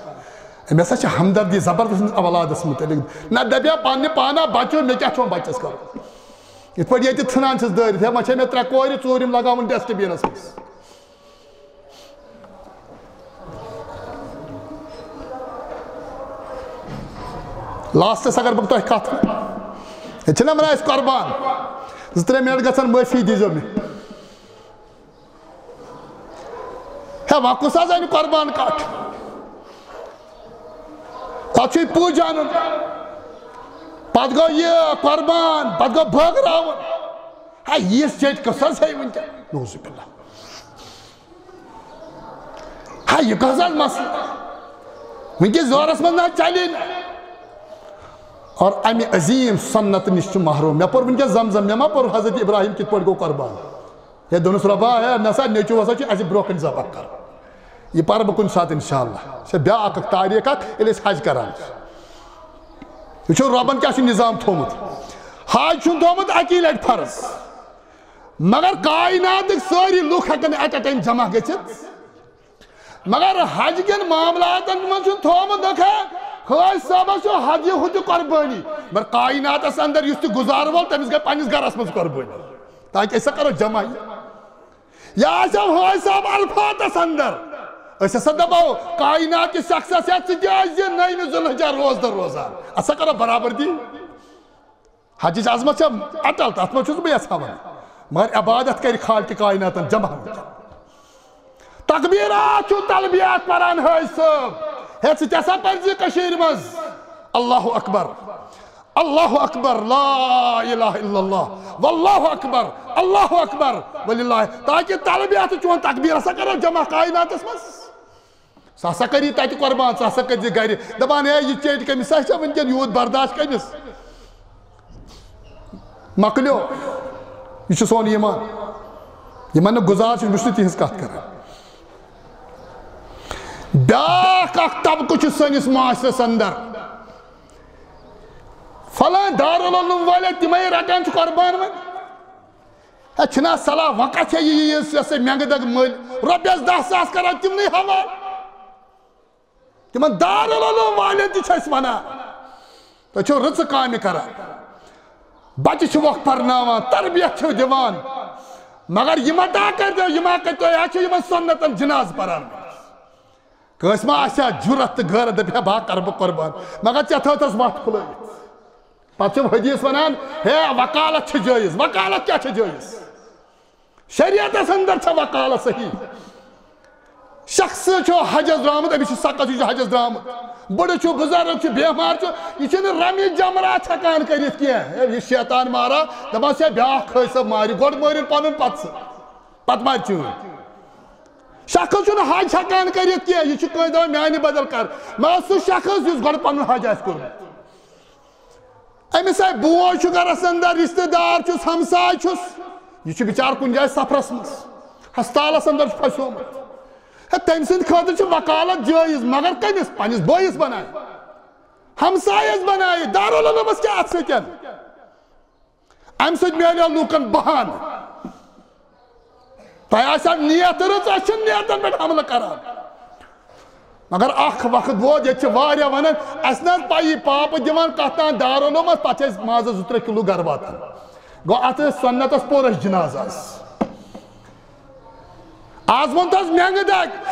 أمۍ ہسا چھِ ہمدردی زبردست أمِس اولادَس مُتعلِق۔ نہ دَپہِ ہا پنٛنہِ پانہ بَچو، مےٚ کیٛاہ چھُ وۄنۍ بَچَس کَرُن؟ یِتھ پٲٹھۍ ییٚتہِ ژھٕنان چھِس دٲرِتھ، ہے وۄنۍ چھےٚ مےٚ ترٛےٚ کورِ، ژوٗرِم لگاوُن ڈسٹ بِنَس منٛز۔ لاسٹَس اگر بہٕ تۄہہِ کَتھ وَنہٕ، ییٚتہِ چھِنہ وَنان أسۍ قۄربان، زٕ ترٛےٚ مِنٹ گژھن معٲفی دیٖزیو مےٚ۔ ہے، وۄنۍ کُس حظ اَنہِ قۄربان کَٹھ؟ تَتھ چھُے پوٗجا اَنُن۔ پَتہٕ گوٚو یہِ قۄربان، پَتہٕ گوٚو بٲگراوُن۔ ہے، یِژھ چیٚٹۍ کۄس حظ ہیٚیہِ وٕنکیٚن؟ نعوذ باللہ۔ ہے، یہِ کۄس حظ مسلہٕ؟ وٕنکیٚس دورَس منٛز نہ حظ چَلے نہٕ۔ اور اَمہِ عظیٖم سنت نِش چھُ محروم۔ مےٚ پوٚر وٕنکیٚس زمزم، مےٚ ما پوٚر حضرت ابراہیم کِتھ پٲٹھۍ گوٚو قۄربان؟ ہے، دوٚپنَس، "رۄبا، ہے، مےٚ سا نیٚچوٗ ہسا چھُ اَسہِ برٛونٛہہ کَنہِ ذبح کَرُن۔ یہِ پَرٕ بہٕ کُنہِ ساتہٕ اِنشاءاللہ۔" چھےٚ بیٛاکھ اَکھ تاریٖخ اَکھ، ییٚلہِ أسۍ حج کَران چھِ۔ وٕچھِو، رۄبَن کیٛاہ چھُ نظام تھوٚومُت۔ حج چھُنہٕ تھوٚومُت اَکی لَٹہِ فرض، مگر کائناتٕکۍ سٲری لُکھ ہٮ۪کَن at a time جمع گٔژھِتھ۔ مگر حج کٮ۪ن معاملاتن منٛز چھُنہٕ تھوٚومُت، دوٚپکھ، ہے، حٲج صٲبَس چھُ حجہِ ہُتہِ قۄربٲنی، مگر کائناتس اندر یُس تہِ گُزارٕ وول، تٔمِس گٔے پننِس گرس منٛز قۄربٲنی، تاکہِ أسۍ ہسا کرو جمع یہِ۔ یا آسہِ ہا حٲج صٲب عرفاتس اندر، أسۍ ہسا دپو کائنات کِس شخصس، ہے، ژٕ تہِ ٲسۍ زِ نٔیمہِ ذوالحجہ روزدر روزان، أسۍ ہسا کرو برابردی۔ حجٕچ عظمت چھےٚ اٹل، تتھ منٛز چھُس بہٕ یژھان ونُن، مگر عبادت کرِ خالقِ کائناتن جمع وٕنکیٚن۔ تکبیرات چھُ تلبیات پران حٲج صٲب، ہے، ژٕ تہِ ہسا پرِ زِ کٔشیٖرِ منٛز، اللہ اکبر، اللہ اکبر، لا الہ الا اللہ، واللہ اکبر، اللہ اکبر، وللہ، تاکہ تلبیات چون تکبیر ہسا کرو جمع کائناتس منٛز۔ سُہ ہسا کَری تَتہِ قۄربان، سُہ ہسا کٔرۍ زِ گرِ۔ دَپان، ہے، یہِ چیٚٹۍ کٔمِس ہا چھےٚ وٕنکیٚن یوٗت برداشت کٔمِس؟ مۄکلیو۔ یہِ چھُ سون ایٖمان۔ یِمن نہٕ گُزار چھُ، بہٕ چھُس نہٕ تِہنٛز کَتھ کران۔ بیٛاکھ اکھ طبقہٕ چھُ سٲنِس معاشرس اندر۔ فلاں دارالعلوم والے، تِمے رٹان چھِ قۄربان وۄنۍ۔ ہے، چھُنہ صلاح وقت چھےٚ یہِ، یہِ، یہِ، یہِ، یہِ مٮ۪نٛگہٕ دَگ مٔلۍ۔ رۄپیَس دَہ ساس کَرو تِمنٕے حوالہٕ۔ تِمن دارالعلوم والٮ۪ن تہِ چھِ أسۍ وَنان، تُہۍ چھِو رٕژٕ کامہِ کَران۔ بَچہٕ چھِوکھ پَرناوان، تربیت چھِو دِوان، مگر یہِ ما تا کٔرۍتو، یہِ ما کٔرۍتو، یا چھِ یِمن سُنتن جنازٕ پَران۔ کٲنٛسہِ ما آسہِ ہا جُرت تہٕ غٲرت، دَپہِ ہا، "بہٕ ہا کَرٕ بہٕ قۄربان"، مگر ژےٚ تھٲوتھَس وَتھ کھُلٲوِتھ۔ پتہٕ چھِ حدیث ونان، ہے، وکالت چھِ جٲیز۔ وکالت کیٛاہ چھِ جٲیز؟ شریعتس اندر چھےٚ وکالت صحیح۔ شخص چھُ حجس درٛامُت، أمِس چھِ سقط، یہِ چھُ حجس درٛامُت۔ بُڈٕ چھُ، بُزرگ چھُ، بیمار چھُ، یہِ چھُنہٕ رمی جمرات ہٮ۪کان کٔرِتھ کینٛہہ۔ ہے، یہِ شیطان مارا، دَپان چھِ، ہے، بیٛاکھ حٲج صٲب مارِ، گۄڈٕ مٲرِن پنُن، پتہٕ ژٕ، پتہٕ مارِ چٲنۍ۔ شخص چھُنہٕ حج ہٮ۪کان کٔرِتھ کینٛہہ، یہِ چھُ کٲنٛسہِ دَپان، میٛانہِ بدل کر۔ مگر سُہ شخص یُس گۄڈٕ پنُن حج آسہِ کوٚرمُت۔ أمِس آے بوے چھُ گرس اندر، رشتہٕ دار چھُس، ہمساے چھُس، یہِ چھُ بِچارٕ کُنہِ جایہِ سفرس منٛز، ہسپتالس اندر چھُ پھسیومُت۔ ہے، تٔمۍ سٕنٛدِ خٲطرٕ چھِ وکالت جٲیز، مگر کٔمِس؟ پننِس بٲیِس بنایہِ، ہمسایس بنایہِ، دارالعلومس کیٛاہ اتھ سۭتۍ؟ امہِ سۭتۍ میلیو لوٗکن بہانہٕ۔ تۄہہِ آسیو نیت رٕژ، أسۍ چھِنہٕ نیتن پٮ۪ٹھ حملہٕ کران۔ مگر اکھ وقت ووت، ییٚتہِ چھِ واریاہ ونان، "اسہِ نہ حظ پَیی، پاپہٕ دِوان کتھ تام دارالعلومس، پتہٕ چھِ اسہِ مازس زٕ ترٛےٚ کِلوٗ گرٕ واتان۔" گوٚو، اتھ ٲسۍ سنتس پوٚر اسہِ جنازٕ آز۔ آز ووٚن تس مٮ۪نٛگہٕ دگ،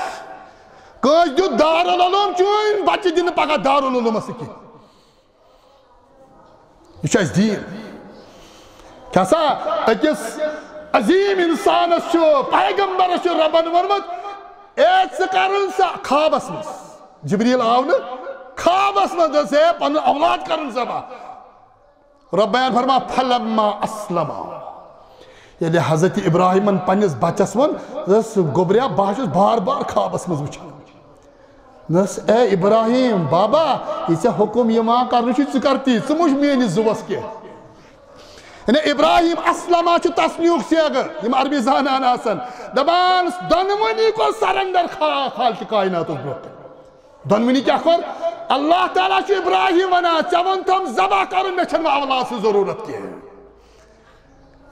کٲنٛسہِ دیُت دارالعلوم چٲنۍ بچہِ دِنہٕ پگاہ دارالعلومس سۭتۍ۔ یہِ چھُ اَسہِ دیٖن۔ کیٛاہ سا، أکِس عظیٖم اِنسانَس چھُ، پیغمبرَس چھُ رۄبَن ووٚنمُت، "اے، ژٕ کَرُن سا خوابَس منٛز۔" جبریٖل آو نہٕ خوابَس منٛز، دوٚپُس، "ہے، پَنُن اولاد کَرُن ذبح۔" رۄبَن فرما، "فلما اسلما"، ییٚلہِ حضرت ابراہیمن پننِس بچس ووٚن، دوٚپُس، "گوٚبریا، بہٕ ہا چھُس بار بار خوابس منٛز وٕچھان۔" دوٚپُس، "اے ابراہیم، بابا، یہِ ژےٚ حُکُم یِوان کرنہٕ چھُ، ژٕ کر تی، ژٕ مُچھ میٲنِس زُوس کینٛہہ۔" یعنی ابراہیم اسلمہ چھُ تسمیٖہُک صیغہٕ، یِم عربی زانان آسن، دپان، دۄنوٕنی کوٚر surrender خا-، خالقِ کائناتس برونٛہہ کنہِ۔ دۄنوٕنی کیٛاہ کوٚر؟ اللہ تعالیٰ چھُ ابراہیم ونان، "ژےٚ ووٚنتھم ذبح کرُن، مےٚ چھَنہٕ وۄنۍ اولاد سٕنٛز ضروٗرت کینٛہہ۔"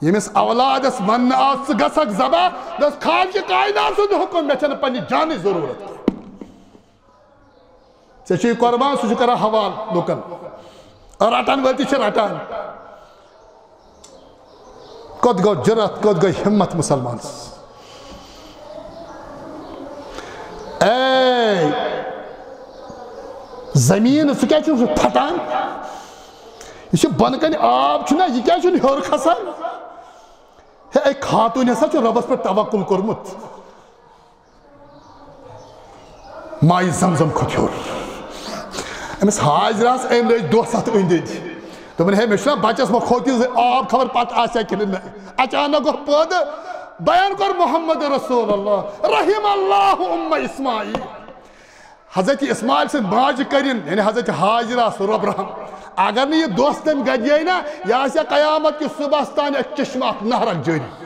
ییٚمِس اولادس وننہٕ آو، "ژٕ گژھکھ ذبح"، دوٚپُس، "خالقِ کائنات سُنٛد حُکُم، مےٚ چھَنہٕ پننہِ جانٕچ ضروٗرت کینٛہہ۔" ژےٚ چھُے قربان، سُہ چھُ کران حوالہٕ لُکن۔ رٹن وٲلۍ تہِ چھِ رٹان۔ کوٚت گوٚو جُرأت، کوٚت گٔے ہمت مُسلمانس؟ اے زمیٖن، ژٕ کیٛازِ چھُکھ پھٹان؟ یہِ چھُ بۄنہٕ کنہِ آب چھُنہ، یہِ کیٛازِ چھُنہٕ ہیوٚر کھسان؟ ہے، اے خاتوٗنہِ ہسا چھُ رۄبس پٮ۪ٹھ توکل کوٚرمُت۔ مایہِ زمزم کھوٚت ہیوٚر۔ أمِس حاجرس أمۍ لٔج دۄہ ستھ أنٛدۍ أنٛدۍ۔ دوٚپُن، "ہے، مےٚ چھُنہ بچس وۄنۍ کھوٚت یہِ زِ آب خبر پتہٕ آسیا کِنہٕ نہ۔" اچانک گوٚو پٲدٕ، بیان کوٚر محمد رسول اللہ، "رحم اللہ ام اسماعیل۔" حضرت اسماعیل سٕنٛدۍ ماجہِ کٔرِن، یعنی حضرت حاجرہ سُہ رۄب رحم۔ اگر نہٕ یہِ دۄہ تٔمۍ گدیے نہ، یہِ آسہِ ہا قیامت کِس صبحس تام اَتھ چشمہٕ اکھ نہرک جٲری۔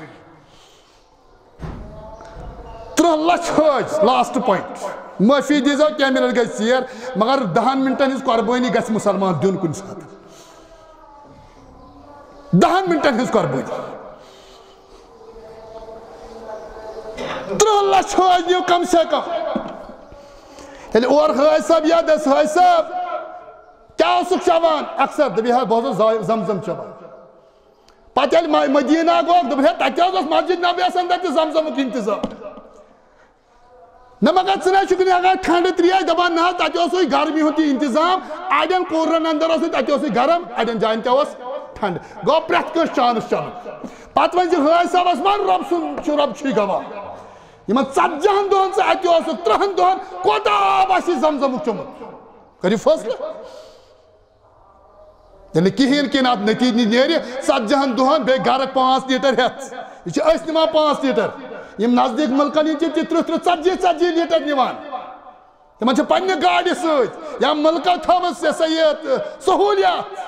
ترٕٛہ لچھ حٲج، last point۔ معٲفی دیٖزیو، کینٛہہ منٹ گٔے ژیر، مگر دَہَن منٹن ہٕنٛز قربٲنی گژھِ مُسلمان دیُن کُنہِ ساتہٕ۔ دَہَن منٹن ہٕنٛز قربٲنی۔ ترٕٛہ لچھ حٲج نِیِو کم سے کم۔ ییٚلہِ اورٕ حٲج صٲب یا دٔسۍ حٲج صٲب، کیٛاہ اوسُکھ چٮ۪وان؟ اکثر دٔپۍ، "ہے، بہٕ اوسُس زا-، زمزم چٮ۪وان۔" پتہٕ ییٚلہِ مہ-، مدیٖنہ گوٚو، دوٚپُن، "ہے، تتہِ حظ اوس مسجد نبویس اندر تہِ زمزمُک انتظام۔" نہ مگر ژٕ نہ چھُکھ نہٕ ہٮ۪کان ٹھنڈٕ تریش، دپان، "نہ حظ، تتہِ اوس سُے گرمی ہُنٛد تہِ انتظام، اڑٮ۪ن کوٗرن اندر اوس نہٕ، تتہِ اوس سُے گرم، اڑٮ۪ن جاین تہِ اوس ٹھنڈٕ۔" گوٚو پرٛٮ۪تھ کٲنٛسہِ chance چلُن۔ پتہٕ ؤنۍ زِ حٲج صٲبس ون، رۄب سُنٛد چھُ، رۄب چھُے گواہ۔ یِمن ژتجی ہن دۄہن ژٕ اتہِ اوسُکھ، ترٕٛہن دۄہن کوٗتاہ آب آسی زمزمُک چوٚمُت؟ کٔرِو فٲصلہٕ۔ ییٚلہِ نہٕ کِہیٖنۍ کِنہٕ اَتھ نٔتیٖجہٕ نیرِ، ژتجی ہن دۄہن بیٚیہِ گرٕ پانٛژھ لیٖٹر ہٮ۪تھ۔ یہِ چھِ أسۍ نِوان پانٛژھ لیٖٹر۔ یِم نزدیٖک مُلکن ہِنٛدۍ چھِ تہِ ترٕٛہ ترٕٛہ، ژتجی ژتجی لیٖٹر نِوان۔ تِمن چھِ پننہِ گاڑِ سۭتۍ یا مُلکن تھٲومٕژ، یہِ سا یہِ، سہوٗلیات۔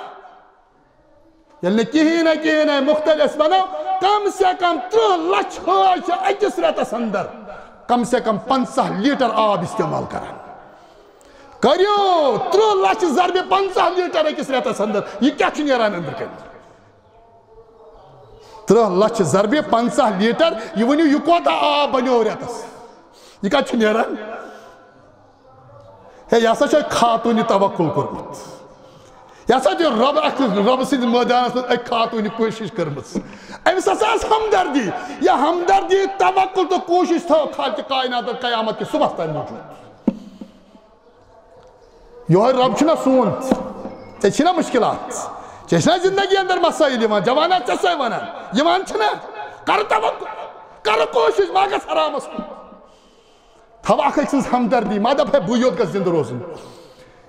ییٚلہِ نہٕ کِہیٖنۍ نہ، کِہیٖنۍ نہ، مُختٔلِف أسۍ وَنو، کم سے کم ترٕٛہ لچھ حٲج چھِ أکِس رٮ۪تس اندر کم سے کم پنٛژاہ لیٖٹر آب استعمال کران۔ کٔرِو ترٕٛہ لچھ ضربِ پنٛژاہ لیٖٹر أکِس رٮ۪تس اندر، یہِ کیٛاہ چھُ نیران أنٛدرٕ کنہِ؟ ترٕٛہ لچھ ضربِ پنٛژاہ لیٖٹر، یہِ ؤنِو، یہِ کوتاہ آب بنیو رٮ۪تس؟ یہِ کتہِ چھُ نیران؟ ہے، یہِ ہسا چھُ اَکہِ خاتوٗنہِ توکل کوٚرمُت۔ یہِ ہسا چھُ رۄب، اَکھ رۄب سٕنٛدِ مٲدانس منٛز اَکہِ خاتوٗنہِ کوٗشِش کٔرمٕژ۔ أمِس ہسا ٲس ہمدردی۔ یہِ ہمدردی، توکل تہٕ کوٗشِش تھٲو خالقِ کائنات قیامت کِس صبحس تام موٗجوٗد۔ یِہوٚے رۄب چھُنہ سون؟ ژےٚ چھِنہ مُشکلات؟ ژےٚ چھِنہ زندگی اندر مسٲیِل یِوان؟ جوانا، ژےٚ سۄے ونان۔ یِوان چھِنہ؟ کر توکل، کر کوٗشِش، ما گژھ حرامس کُن۔ تھاو اکھ أکۍ سٕنٛز ہمدردی، ما دپ ہے بٕے یوت گژھٕ زندٕ روزُن۔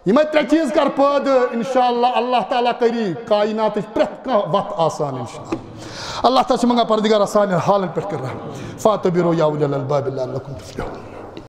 یِمے ترٛےٚ چیٖز کر پٲدٕ، انشاءاللہ اللہ تعالیٰ کری کائناتٕچ پرٛٮ۪تھ کانٛہہ وتھ آسان انشاءاللہ۔ اللہ تعالیٰ چھِ منگان، پروردگارا، سانٮ۪ن حالن پٮ۪ٹھ کر رحم۔ فاعتبروا یا اولی الالباب لعلکم تفلحون۔